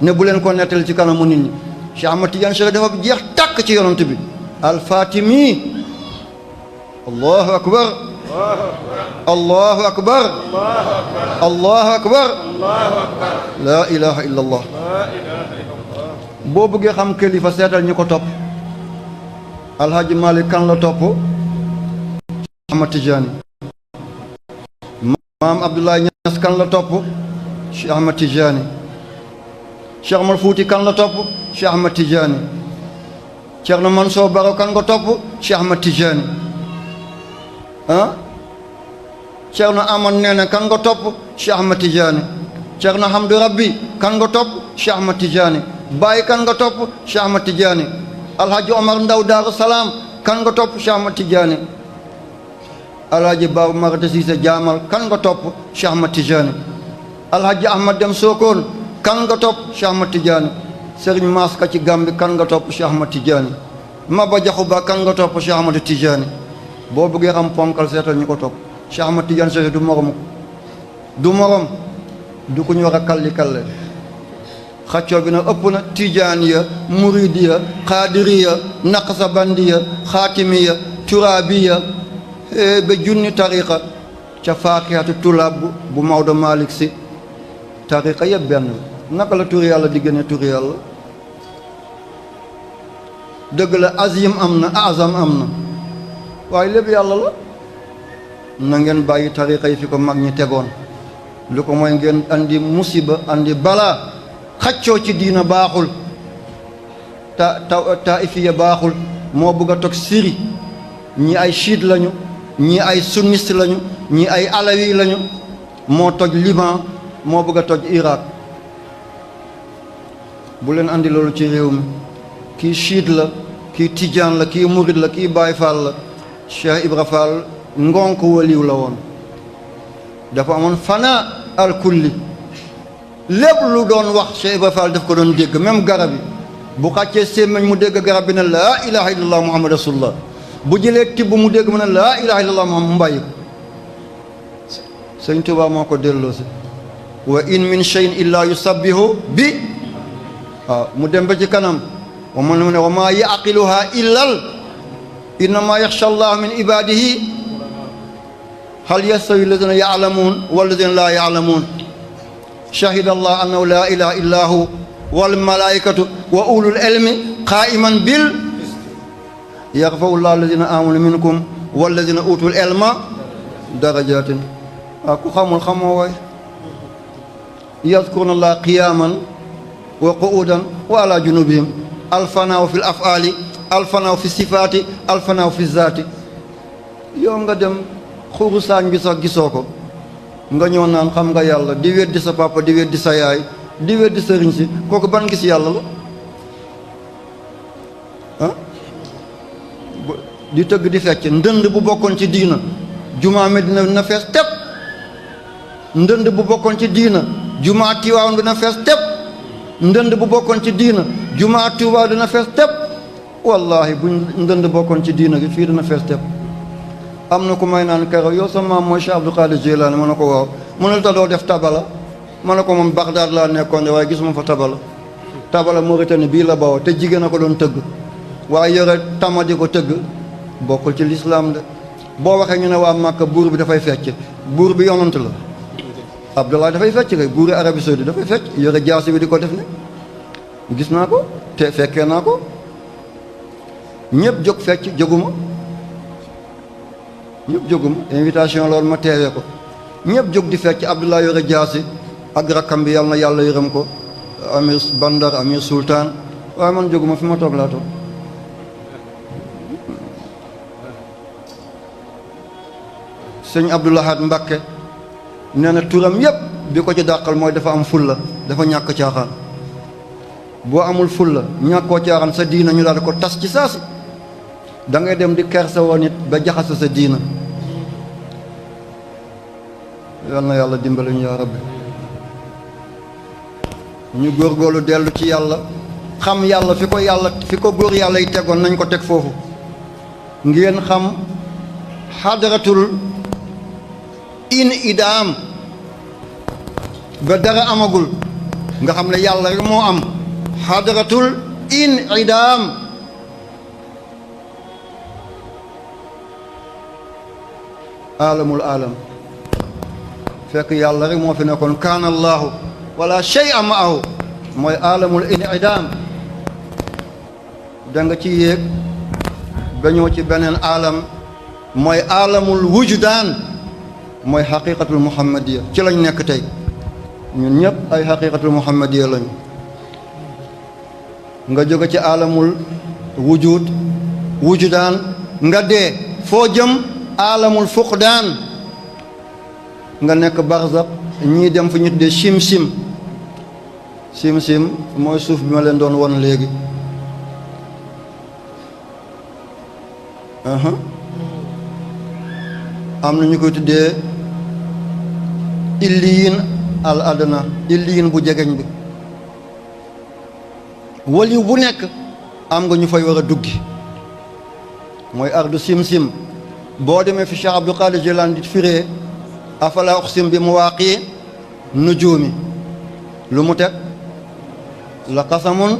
ne bu leen ko nettali ci kanamu nit ñi Cheikh Ahmad Tidiane Chérif dafa jeex tàkk ci yonent bi al-Fatimi allahu akbar allahu akbar allahu akbar laa ilaha illa allah boo bëggee xam kilifa seetal ñi ko topp alhaji Malik kan la topp Ahmad Tidiane maam Abdoulaye Niass kan la topp Cheikh Ahmad Tidiane Cheikh Omar Fouti kan la topp Cheikh Ahmad Tidiane Thierno Mansour Baro kan nga topp Cheikh Ahmad Tidiane Thierno Amad Nene kan nga topp Cheikh Ahmad Tidiane Thierno Hamdou Rabbi kan nga topp Cheikh Ahmad Tidiane Baye kan nga topp Cheikh Ahmad Tidiane Alhaji Omar Ndaw Daaru Salaam kan nga topp Cheikh Ahmad Tidiane Alhaji Ba Marata Cissé Jaamal kan nga topp Cheikh Ahmad Tidiane Alhaji Ahmad Dem Sokone kan nga topp Cheikh Ahmad Tidiane Serigne Maska ci Gambi kan nga topp Cheikh Ahmad Tidiane Maba Jaxu Ba kan nga topp Cheikh Ahmad Tidiane boo bëggee xam ponkal seetal ñu ko topp Cheikh Ahmad Tidiane Chérif du morom du ku ñu war a kalli kalle xaccoo bi nag ëpp na tijaaniya muridiya xaadiriya naqsabandiya xaatimiya turaabiya ba junni tariqa ca faakihatu tulaab bu Maodo Malick si tariqa yëpp benn naka la turi yàlla di gëne turi yàlla dëgg la azim am na azam am na waaye lépp yàlla la na ngeen bàyyi tariqa yi fi ko mag ñi tegoon lu ko mooy ngeen andi musiba andi balaa xaccoo ci diina baaxul taifiya baaxul moo bëgg a toog Syrie ñi ay chiite lañu ñi ay sunniste lañu ñi ay alawi lañu moo toj Liban moo bëgg a toj Irak bu leen andi loolu ci réew mi kii chiite la kii tijaan la kii murid la kii Baay Faal la Cheikh Ibra Fall ngonk waliw la woon dafa amoon fana al kulli lépp lu doon wax Cheikh Ibra Fall daf ko doon dégg même garab yi bu xàccee sémmiñ mu dégg garab bi ne laa ilaha illallah muhammad rasulullah bu jëlee tibb mu dégg mu ne laa ilaha illallah mu mbàyyi ko. Sëñ Tuubaa moo ko delloo si wa in min shay'in illa yusabbihu bi waaw mu dem ba ci kanam wa man mu ne wa maa yaqiluha illal innama yaxsha allah min ibadihi hal yastawi alladina yaalamuun walladina laa yaalamuun shahida allah annahu laa ilaha illa hu wal malaikatu wa ulul ilmi qaiman bil yarfau llah alladina amanu minkum walladina utul ilma darajatin waaw ku xamul xamoo waay yadkuruna allah qiyaman wa qu'udan wa ala junubihim alfanaaw fi l afaali alfanaaw fi sifaati alfanaaw fi zaati yow nga dem xuru saañ bi sax gisoo ko nga ñëw naan xam nga yàlla di weddi sa papa di weddi sa yaay di weddi sëriñ si kooku ban gis yàlla la ah di tëgg di fecc ndënd bu bokkoon ci diina jumaa Medina dina fees tepp ndënd bu bokkoon ci diina jumaa Tiwaawan dina fees tepp ndënd bu bokkoon ci diina jumaa Tuubaa dina fees tepp wallahi bu ndënd bokkoon ci diina gi fii dina fees tepp am na ku may naan kero yow sa maam mooy Cheikh Abdou Qadir Jilani ma ne ko waaw mu ne ta doo def tabala ma ne ko moom Bagdad laa nekkoon de waaye gisuma fa tabala Mauritanie bii la bawoo te jigéen a ko doon tëgg waaye yore tama di ko tëgg bokkul ci lislaam de boo waxee ñu ne waa Màkka buur bi dafay fecc buur bi yonant la Abdallah dafay fecc kay buuri Arabie Saoudite dafay fecc yore jaasi bi di ko def ne gis naa ko te fekkee naa ko ñëpp jóg fecc jóguma invitation loolu ma teewee ko ñëpp jóg di fecc Abdallah yore jaasi ak rakkam bi yàlla na yàlla yërëm ko amir Bandar amir Sultan waaye man jóguma fi ma toog laa toog sëñ Abdou Lahad Mbacké nee na turam yépp bi ko ci dàqal mooy dafa am fulla dafa ñàkk caaxaan boo amul fulla ñàkkoo caaxaan sa diina ñu daal ko tas ci saasi da ngay dem di kersa woon nit ba jaxase sa diina yal na yàlla dimbali ñu yaa rabbi ñu góorgóorlu dellu ci yàlla xam yàlla fi ko góor yàlla yi tegoon nañ ko teg foofu ngeen xam xadaratul in idaam ba dara amagul nga xam ne yàlla rek moo am xadaratul in idaam alamul alam fekk yàlla rek moo fi nekkoon kaana allahu wala shay'a ma'ahu mooy alamul in idaam da nga ci yéeg ba ñëw ci beneen alam mooy alamul wujdaan mooy xaqiqatul muhammadiya ci lañ nekk tey ñun ñëpp ay xaqiqatul muhammadiya lañu nga jóge ci alamul wujdaan nga dee foo jëm alamul fuqdaan nga nekk barzaq ñii dem fu ñu tuddee sim-sim mooy suuf bi ma leen doon won léegi am na ñu koy tuddee illiyin al adna illiyin bu jegeñ bi waliw bu nekk am nga ñu fay war a duggi mooy ardu sim-sim boo demee fi Cheikh Abdou Qadir Jilani di firee afala uqsim bi mawaqi nujuumi lu mu teg la qasamun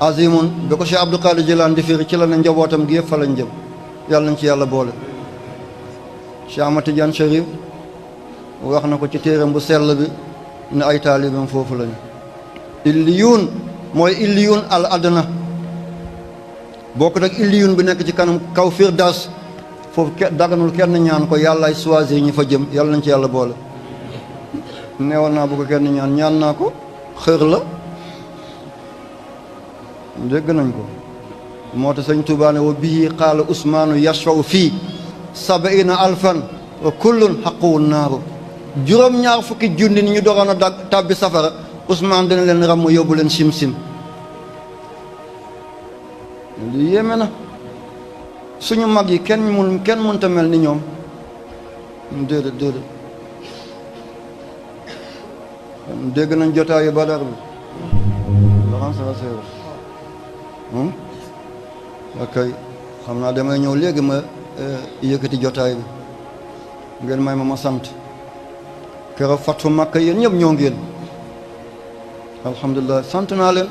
azimun bi ko Cheikh Abdou Qadir Jilani di firi ci la ne njabootam gi yëpp fa lañ jëm yàlla nañ ci yàlla boole Cheikh Ahmad Tidiane Chérif wax na ko ci téeram bu sell bi ne ay taalibam foofu lañu illiyuun mooy illiyuun al adna bokk nag illiyuun bi nekk ci kanam kaw firdaws foofu daganul kenn ñaan ko yàlla ay choisir ñi fa jëm yàlla nañ ci yàlla boole neewal naa bu ko kenn ñaan naa ko xër la dégg nañ ko moo tax sëñ Tuubaa ne wa bihi qaala Usmaanu yashfa'u fii 70,000 wa kullun xaquwun naaru juróom-ñaar fukki junni ni ñu dogoon a tàbbi safara Usmaan dina leen ràmm yóbbu leen sim-sim li yéeme na suñu mag yi kenn mënta mel ni ñoom déedéet dégg nañ jotaayu Badar bi ok xam naa damay ñëw léegi ma yëkkati jotaay bi ngeen may ma sant keroog fatu Makka yéen ñëpp ñëw ngeen alhamdulilah sant naa leen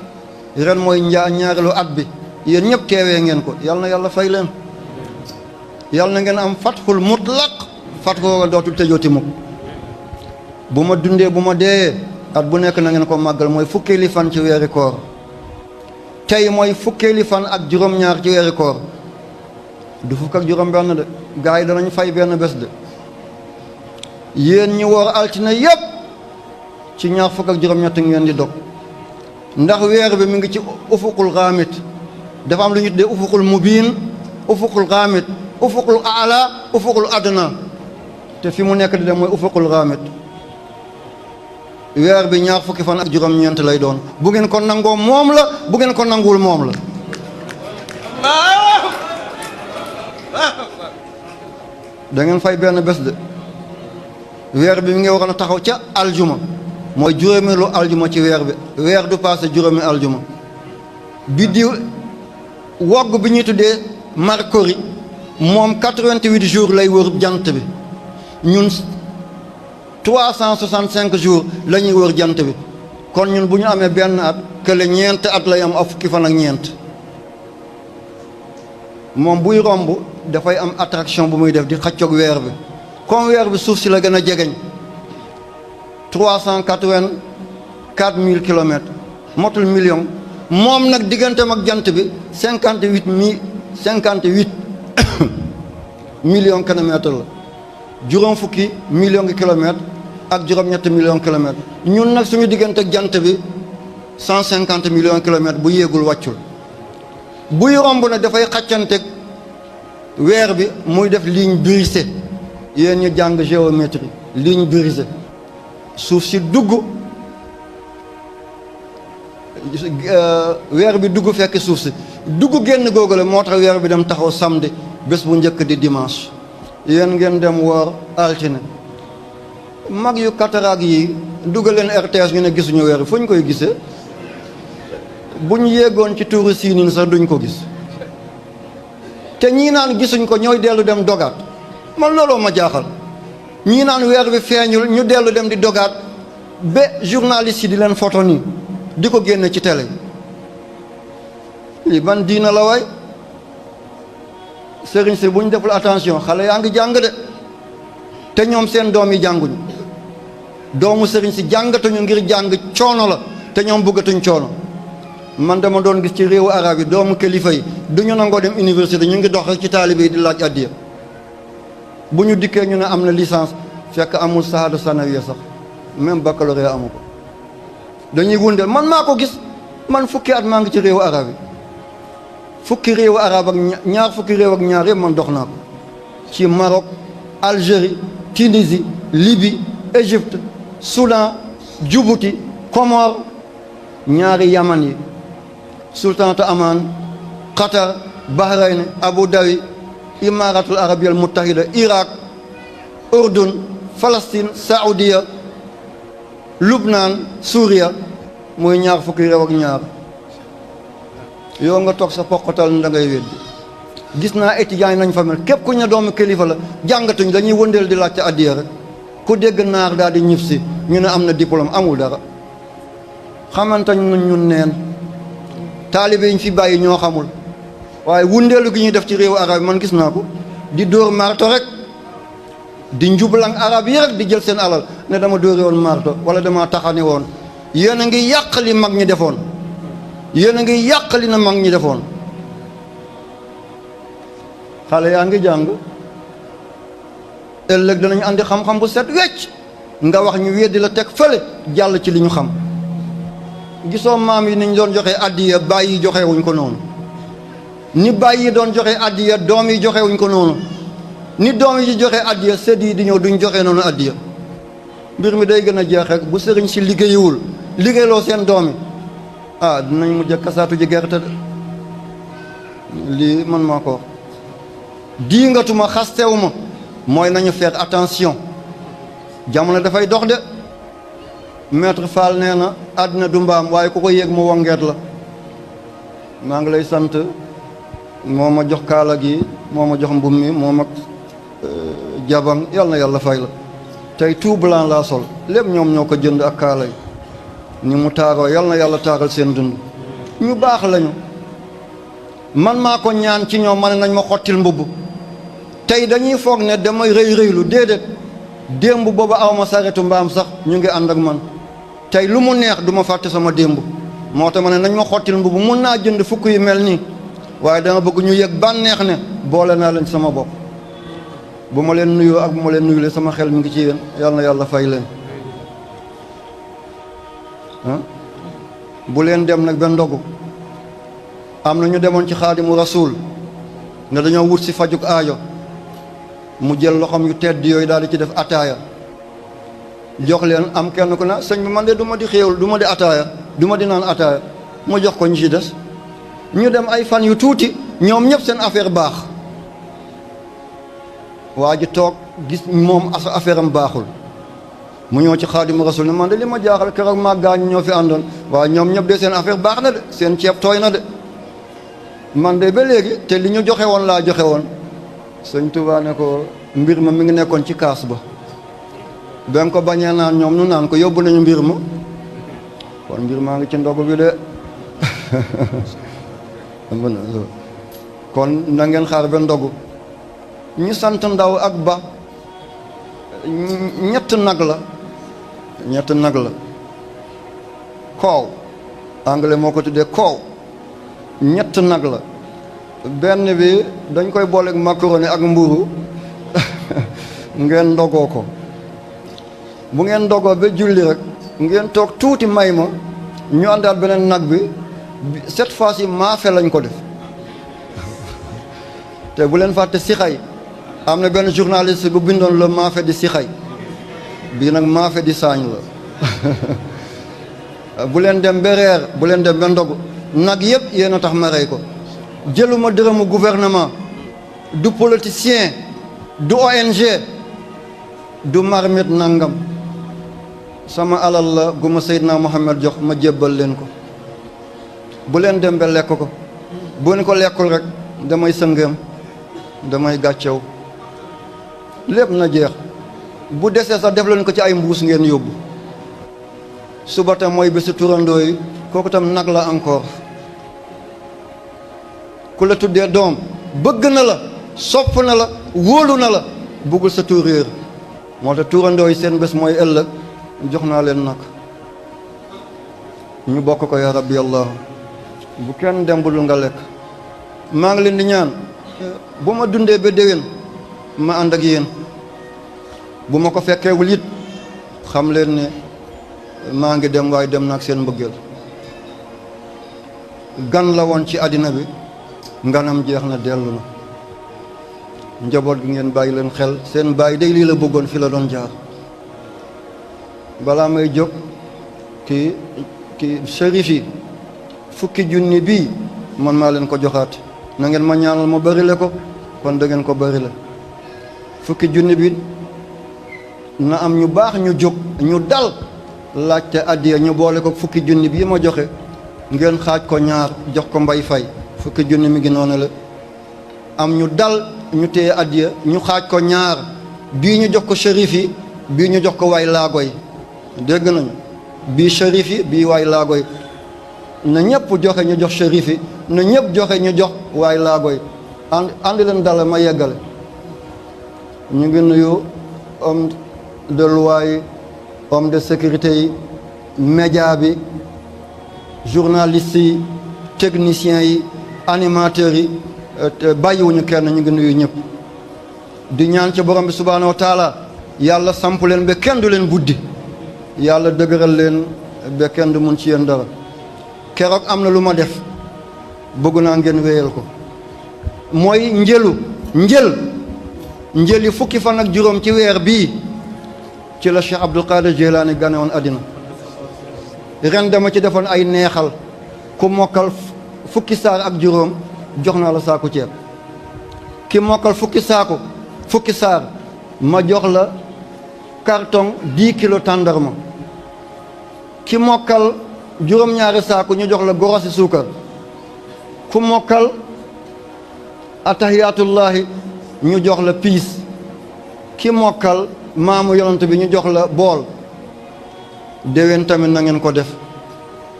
ren mooy ñaareelu at bi yéen ñëpp teewee ngeen ko yal na yàlla fay leen yal na ngeen am fatxul mutlaq fatxu dootul tëjooti mukk bu ma dundee bu ma deeyee at bu nekk na ngeen ko màggal mooy fukkeeli fan ci weeri koor tey mooy fukkeeli fan ak juróom-ñaar ci weeri koor du fukk ak juróom-benn de gars yi danañ fay benn bés de yéen ñi woor altine yépp ci ñaar fukk ak juróom-ñett ngeen di dog ndax weer bi mi ngi ci ufuqul xaamit dafa am lu ñu tuddee ufuqul mubiin ufuqul xaamit ufuqul aala ufuqul adna te fi mu nekk di dem mooy ufuqul xaamit weer bi ñaar fukki fan ak juróom-ñeent lay doon bu ngeen ko nangoo moom la bu ngeen ko nanguwul moom la da ngeen fay benn bés de weer bi mi ngi waroon a taxaw ca aljuma mooy juróomeelu aljuma ci weer bi weer du passé juróomi aljuma biddiw wogg bi ñuy tuddee Mercure moom 88 jours lay wër jant bi ñun 365 jours la ñuy wër jant bi kon ñun bu ñu amee benn at kële ñeent at lay am ak fukki fan ak ñeent moom buy romb dafay am attraction bu muy def di xaccoog weer bi comme weer bi suuf si la gën a jegeñ 384 000 kilomètres motul million moom nag digganteem ak jant bi 58 millions kilomètres la juróom fukki millions de kilomètres ak juróom-ñetti millions kilomètres ñun nag suñu diggante ak jant bi 150 millions kilomètres bu yéegul wàccul buy romb na dafay xàccanteeg weer bi muy def ligne brisée yéen ñu jàng géométrie ligne brisée suuf si dugg weer bi dugg fekk suuf si dugg génn googu la moo tax weer bi dem taxaw samedi bés bu njëkk di dimanche yéen ngeen dem woor altine mag yu kataraag yi dugal leen RTS ñu ne gisuñu weer bi fu ñu koy gisee bu ñu yéegoon ci tuuru siinin sax duñ ko gis te ñii naan gisuñ ko ñooy dellu dem dogaat man looloo ma jaaxal ñii naan weer bi feeñul ñu dellu dem di dogaat ba journaliste yi di leen photo nii di ko génne ci télé lii ban diina la waay sëriñ si bu ñu deful attention xale yaa ngi jàng de te ñoom seen doom yi jànguñu doomu sëriñ si jàngatuñu ngir jàng coono la te ñoom bëggatuñ coono man dama doon gis ci réewu arab yi doomu kilifa yi du ñu nangoo dem université ñu ngi dox rek ci taalibe yi di laaj addiya bu ñu dikkee ñu ne am na licence fekk amul sahaada sanawiya sax même baccalauréat amu ko dañuy wundeel man maa ko gis man fukki at maa ngi ci réewu arab yi fukki réewu arab ak ñaar fukki réew ak ñaar yëpp man dox naa ko ci Maroc Algérie Tunisie Libye Égypte Soudan Djibouti Comores ñaari Yaman yi sultanate Aman Qatar Bahreïn Abu Dhabi Imaratul Arabia al Muttahida Irak Urdun Palestine Saoudia Lubnaan Suuriya muy ñaar fukki réew ak ñaar yow nga toog sa poqatal da ngay weddi gis naa étudiants yi nañ fa mel képp ku ñu doomu kilifa la jàngatuñ dañuy wëndeel di laajte addiya rek ku dégg naar daal di ñib si ñu ne am na diplôme amul dara xamantañ ñun neen taalibe yi ñu fi bàyyi ñoo xamul waaye wundeelu gi ñuy def ci réewu arab yi man gis naa ko di dóor marto rek di njublang arab yi rek di jël seen alal ne dama dóori woon marto wala dama taxani woon yéen a ngi yàq li mag ñi defoon yéen a ngi yàq li na mag ñi defoon xale yaa ngi jàng ëllëg danañu andi xam-xam bu set wecc nga wax ñu weddi la teg fële jàll ci li ñu xam gisoo maam yi ni ñu doon joxe addiya bàyyi yi joxewuñ ko noonu ni bàyyi yi doon joxe addiya doom yi joxewuñ ko noonu ni doom yi joxe addiya sët yi di ñëw duñ joxe noonu addiya mbir mi day gën a jeex rek bu sëriñ si liggéeyiwul liggéeyloo seen doom yi ah dinañ mujj kasaatu ji gerte de lii man maa ko wax diingatuma xastewuma mooy nañu faire attention jamono dafay dox de maître Fall nee na àddina du mbaam waaye ku ko yéeg mu wongeet la maa ngi lay sant moo ma jox kaala gi moo ma jox mbum mi moo ma jabang yal na yàlla fay la tey tout blanc laa sol lépp ñoom ñoo ko jënd ak kaala yi ni mu taaroo yal na yàlla taaral seen dund ñu baax lañu man maa ko ñaan ci ñoom ma ne nañ ma xottil mbubb tey dañuy foog ne damay rëy rëylu déedéet démb booba aw ma saretu mbaam sax ñu ngi ànd ak man tey lu mu neex du ma fàtte sama démb moo tax ma ne nañ ma xottil mbubb mun naa jënd fukk yu mel nii waaye dama bëgg ñu yëg bànneex ne boole naa leen sama bopp bu ma leen nuyoo ak bu ma leen nuyulee sama xel mi ngi ci yéen yal na yàlla fay leen bu leen dem nag ba ndogu am na ñu demoon ci xaadimu rasuul ne dañoo wut si fajuk aajo mu jël loxoom yu tedd yooyu daal di ci def ataaya jox leen am kenn ku ne sëñ bi man de du ma di xéewul du ma di ataaya du ma di naan ataaya mu jox ko ñu ci des ñu dem ay fan yu tuuti ñoom ñëpp seen affaire baax waa ji toog gis moom affaire am baaxul mu ñëw ci xaadimu rasul ne man de li ma jaaxal keroog maa gaañ ñoo fi àndoon waaye ñoom ñëpp de seen affaire baax na de seen ceeb tooy na de man de ba léegi te li ñu joxe woon laa joxe woon sëñ Tuubaa ne ko mbir ma mi ngi nekkoon ci kaas ba ba nga ko bañee naan ñoom nu naan ko yóbbu nañu mbir ma kon mbir maa ngi ci ndogu bi de kon na ngeen xaar ba ndogu ñu sant ndaw ak ba ñett nag la koow anglais moo ko tuddee koow ñett nag la benn bi dañ koy booleeg macaroni ak mburu ngeen ndogoo ko bu ngeen ndogoo ba julli rek ngeen toog tuuti may ma ñu àndaat beneen nag bi cette fois-ci maafe lañ ko def te bu leen fàtte sixay am na benn journaliste bu bindoon la maafe di sixay bii nag maafe di saañ la bu leen dem ba reer bu leen dem ba ndogu nag yëpp yéen a tax ma rey ko jëluma dërëmu gouvernement du politicien du ONG du marmite nangam sama alal la gu ma Seydina Mohamed jox ma jébbal leen ko bu leen dem ba lekk ko bu ñu ko lekkul rek damay sëngëm damay gàccew lépp na jeex bu desee sax def leen ko ci ay mbuus ngeen yóbbu suba tam mooy bésu turandoo yi kooku tam nag la encore ku la tuddee doom bëgg na la sopp na la wóolu na la bëggul sa tur réer moo tax turandoo yi seen bés mooy ëllëg jox naa leen nag ñu bokk ko ya rabbi allah bu kenn dem bu dul nga lekk maa ngi leen di ñaan bu ma dundee ba déwén ma ànd ak yéen bu ma ko fekkeewul it xam leen ne maa ngi dem waaye dem na ak seen mbëggeel gan la woon ci àddina bi nganam jeex na dellu na njaboot gi ngeen bàyyi leen xel seen bàyyi day lii la bëggoon fi la doon jaar balaa may jóg ki shérif yi fukki junni bii man maa leen ko joxaat na ngeen ma ñaanal ma bëri le ko kon da ngeen ko bëri le fukki junni bi na am ñu baax ñu jóg ñu dal laajte addiya ñu boole ko fukki junni bii ma joxe ngeen xaaj ko ñaar jox ko mbay fay fukki junni mi ngi noonu la am ñu dal ñu téye addiya ñu xaaj ko ñaar bii ñu jox ko shérif yi bii ñu jox ko waay laago yi dégg nañu bii shérif yi bii waay laago yi na ñëpp joxe ñu jox shérif yi na ñëpp joxe ñu jox waay laago yi andi leen dala ma yeggale ñu ngi nuyu homme de loi yi homme de sécurité yi média bi journalistes yi techniciens yi animateurs yi bàyyiwuñu kenn ñu ngi nuyu ñëpp di ñaan ci borom bi subhaanahu wa taala yàlla samp leen ba kenn du leen buddi yàlla dëgëral leen ba kenn du mun ci yéen dara keroog am na lu ma def bëgg naa ngeen wéyal ko mooy njëli fukki fan ak juróom ci weer bii ci la Cheikh Abdul Qadir Jilani gane woon àddina ren dama ci defoon ay neexal ku mokkal fukki saar ak juróom jox naa la saaku ceeb ki mokkal fukki saar ma jox la carton 10 kilos tàndarma ki mokkal juróom-ñaari saaku ñu jox la gorosi suukar ku mokkal atahiyatullahi ñu jox la piis ki mokkal maamu yonent bi ñu jox la bool. déwén tamit na ngeen ko def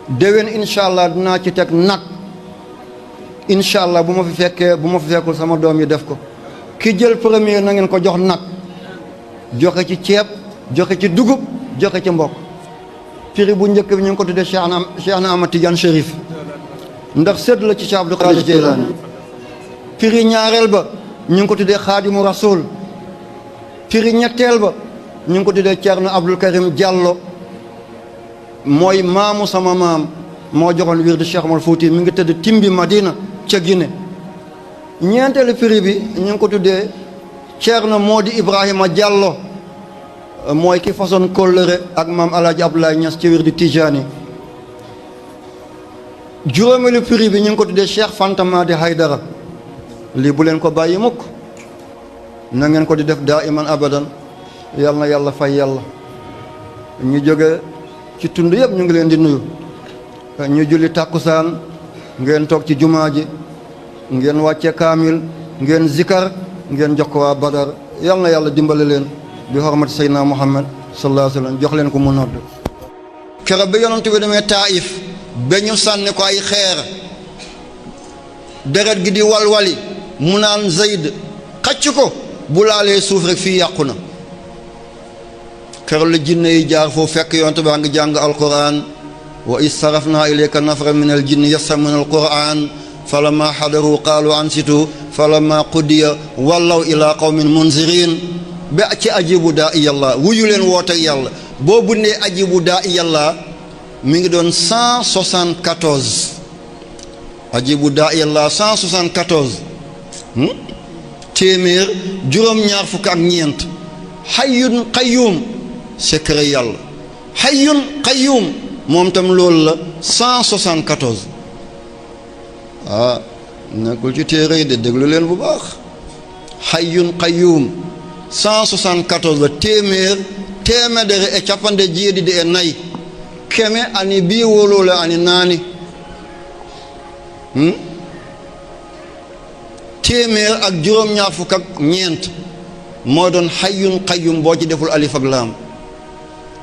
déwén incha allah dinaa ci teg nag incha allah bu ma fi fekkul sama doom yi def ko ki jël premier na ngeen ko jox nag joxe ci ceeb joxe ci dugub joxe ci mbokk prix bu njëkk bi ñu ngi ko tuddee Cheikh na Ahmad Tidiane Chérif ndax sedd la ci Cheikh Abdou Qadir Jeylaani prix ñaareel ba ñu ngi ko tuddee Xaadimu Rasul prix ñetteel ba ñu ngi ko tuddee Ceerno Abdul Karim Diallo mooy maamu sama maam moo joxoon wirdu Cheikh Omar Fouti mi ngi tëdd Timbi Madina ca Guinée ñeenteelu prix bi ñu ngi ko tuddee Ceerno Modi Ibrahima Diallo mooy ki façon kóllëre ak maam Alaaji Abdoulaye Niass ci wirdu Tijani juróomeelu prix bi ñu ngi ko tuddee Cheikh Fanta Madi Haydara lii bu leen ko bàyyi mukk na ngeen ko di def daa iman abadan yal na yàlla fay yàlla ñu jóge ci tund yëpp ñu ngi leen di nuyu ñu julli tàkkusaan ngeen toog ci jumaa ji ngeen wàcce kaamil ngeen zikar ngeen jox ko waa Badar yal na yàlla dimbale leen bi hormati Seydina Muhammad sallallahu alayhi wa sallam jox leen ko mu nodd keroog ba yonent bi demee Taif ba ñu sànni ko ay xeer deret gi di walwali mu naan Zayd xacc ko bu laalee suuf rek fii yàqu na keroog la jinne yi jaar foofu fekk yonent baa ngi jàng alquran wa is sarafna ilayka nafra min al jinni yastamuna alquran falamma xadaru qaalu ansitu falamma qudiya wallaw ila qawmin munzirin ba ci ajibu daa iyallah wuyu leen woote yàlla boo bundee ajibu daa iyallah mi ngi doon 174 ajibu daa iyallah 174 téeméer juróom-ñaar fukk ak ñeent xayyun qayyum secret yàlla xayyun qayyum moom tam loolu la 174 nekkul ci téere yi de déglu leen bu baax xayyun qayyum 174 la téeméer e cappande jeeɗiɗi e nayi keme ani bii wolole ani naani téeméer ak juróom-ñaar fukk ak ñeent moo doon xayyun qayyum boo ci deful alif ak laam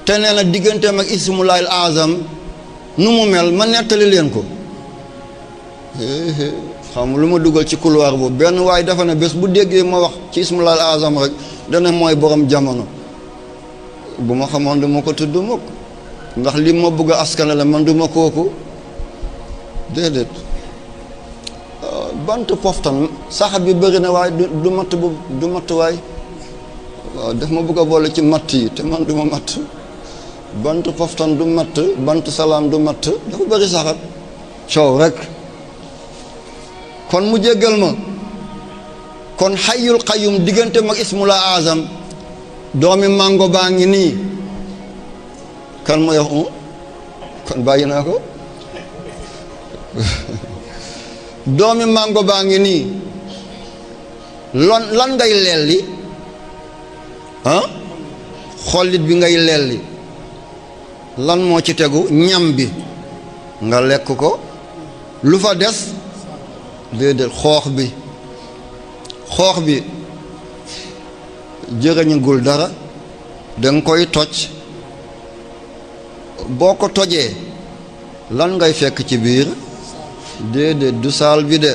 te nee na digganteem ak ismullaahil azam nu mu mel ma nettali leen ko xam lu ma dugal ci couloir boobu benn waaye dafa ne bés bu déggee ma wax ci ismullaahil azam rek dana mooy borom jamono bu ma xamoon du ma ko tudd mukk ndax li ma bëgg a askanale man du ma kooku déedéet bant poftan sax bi bëri na waaye du matt bu du matt waay waaw daf ma bëgg a boole ci matt yi te man du ma matt bant poftan du matt bant salaam du matt dafa bëri saxat coow rek kon mu jéggal ma kon xayyul qayyum diggante mag ismula azam doomi mango baa ngi nii kan ma yox kon bàyyi naa ko doomi mango baa ngi nii lan ngay lelli xollit bi ngay lelli lan moo ci tegu ñam bi nga lekk ko lu fa des déedéet xoox bi jërëñagul dara danga koy toj boo ko tojee lan ngay fekk ci biir déedéet du saal bi de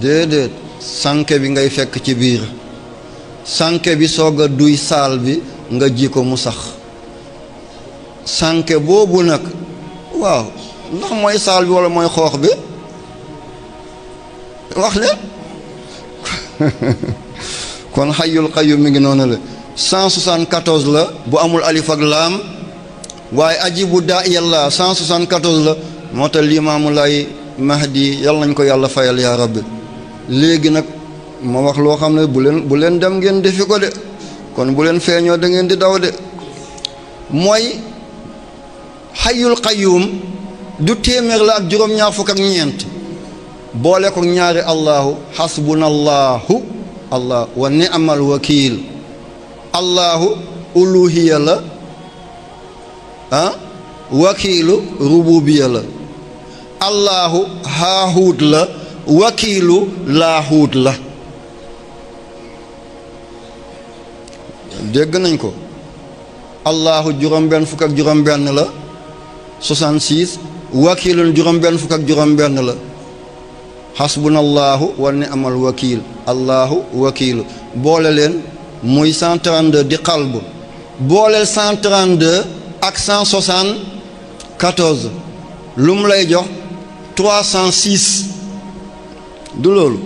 déedéet sànke bi ngay fekk ci biir sànke bi soog a duy saal bi nga ji ko mu sax sànke boobu nag waaw ndax mooy saal bi walla mooy xoox bi wax leen kon xayyul qayyum mi ngi noonu la 174 la bu amul alif ak laam waaye ajibu daa yàlla 174 la moo tax Limaamu Laay Mahdi yàlla nañ ko yàlla fayal yaa rabbi léegi nag ma wax loo xam ne bu leen dem ngeen defi ko de kon bu leen feeñoo da ngeen di daw de mooy xayyul qayyum du téeméer la ak juróom-ñaar fukk ak ñeent boole ko ñaari allahu xasbunallahu allah wa ni'mal wakiil allahu uluhiya la wakiilu rububiya la allahu haahuut la wakiilu laahuut la. dégg nañ ko. allahu juróom-benn fukk ak juróom-benn la 66 wakiilun juróom-benn fukk ak juróom-benn la xasbunallahu wa ni'mal wakiil allahu wakiilu boole leen muy 132 di xalbu booleel 132 ak 174 lu mu lay jox 306 du loolu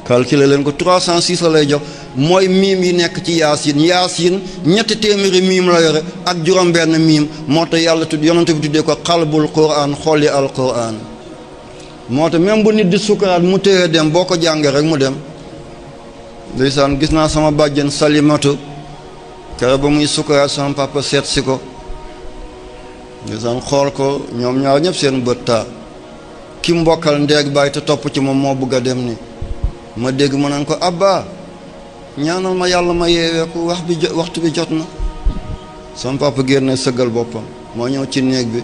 calculer leen ko 306 la lay jox mooy miim yi nekk ci yaasin ñetti téeméeri miim la yore ak juróom-benn miim moo tax yàlla yonent bi tuddee ko xalbul quraan xolli al quraan moo tax même bu nit di sukaraat mu téye dem boo ko jàngee rek mu dem. ndeysaan gis naa sama bàjjen Salimatu kere ba muy sukaraat sama papa seet si ko ndeysaan xool ko ñoom ñaar ñëpp seen bët taa ki mbokkal ndeeg bàyyi te topp ci moom moo bëgg a dem ni ma dégg ma naan ko abba ñaanal ma yàlla ma yeewee ko waxtu bi jot na sama papa génne sëggal boppam moo ñëw ci néeg bi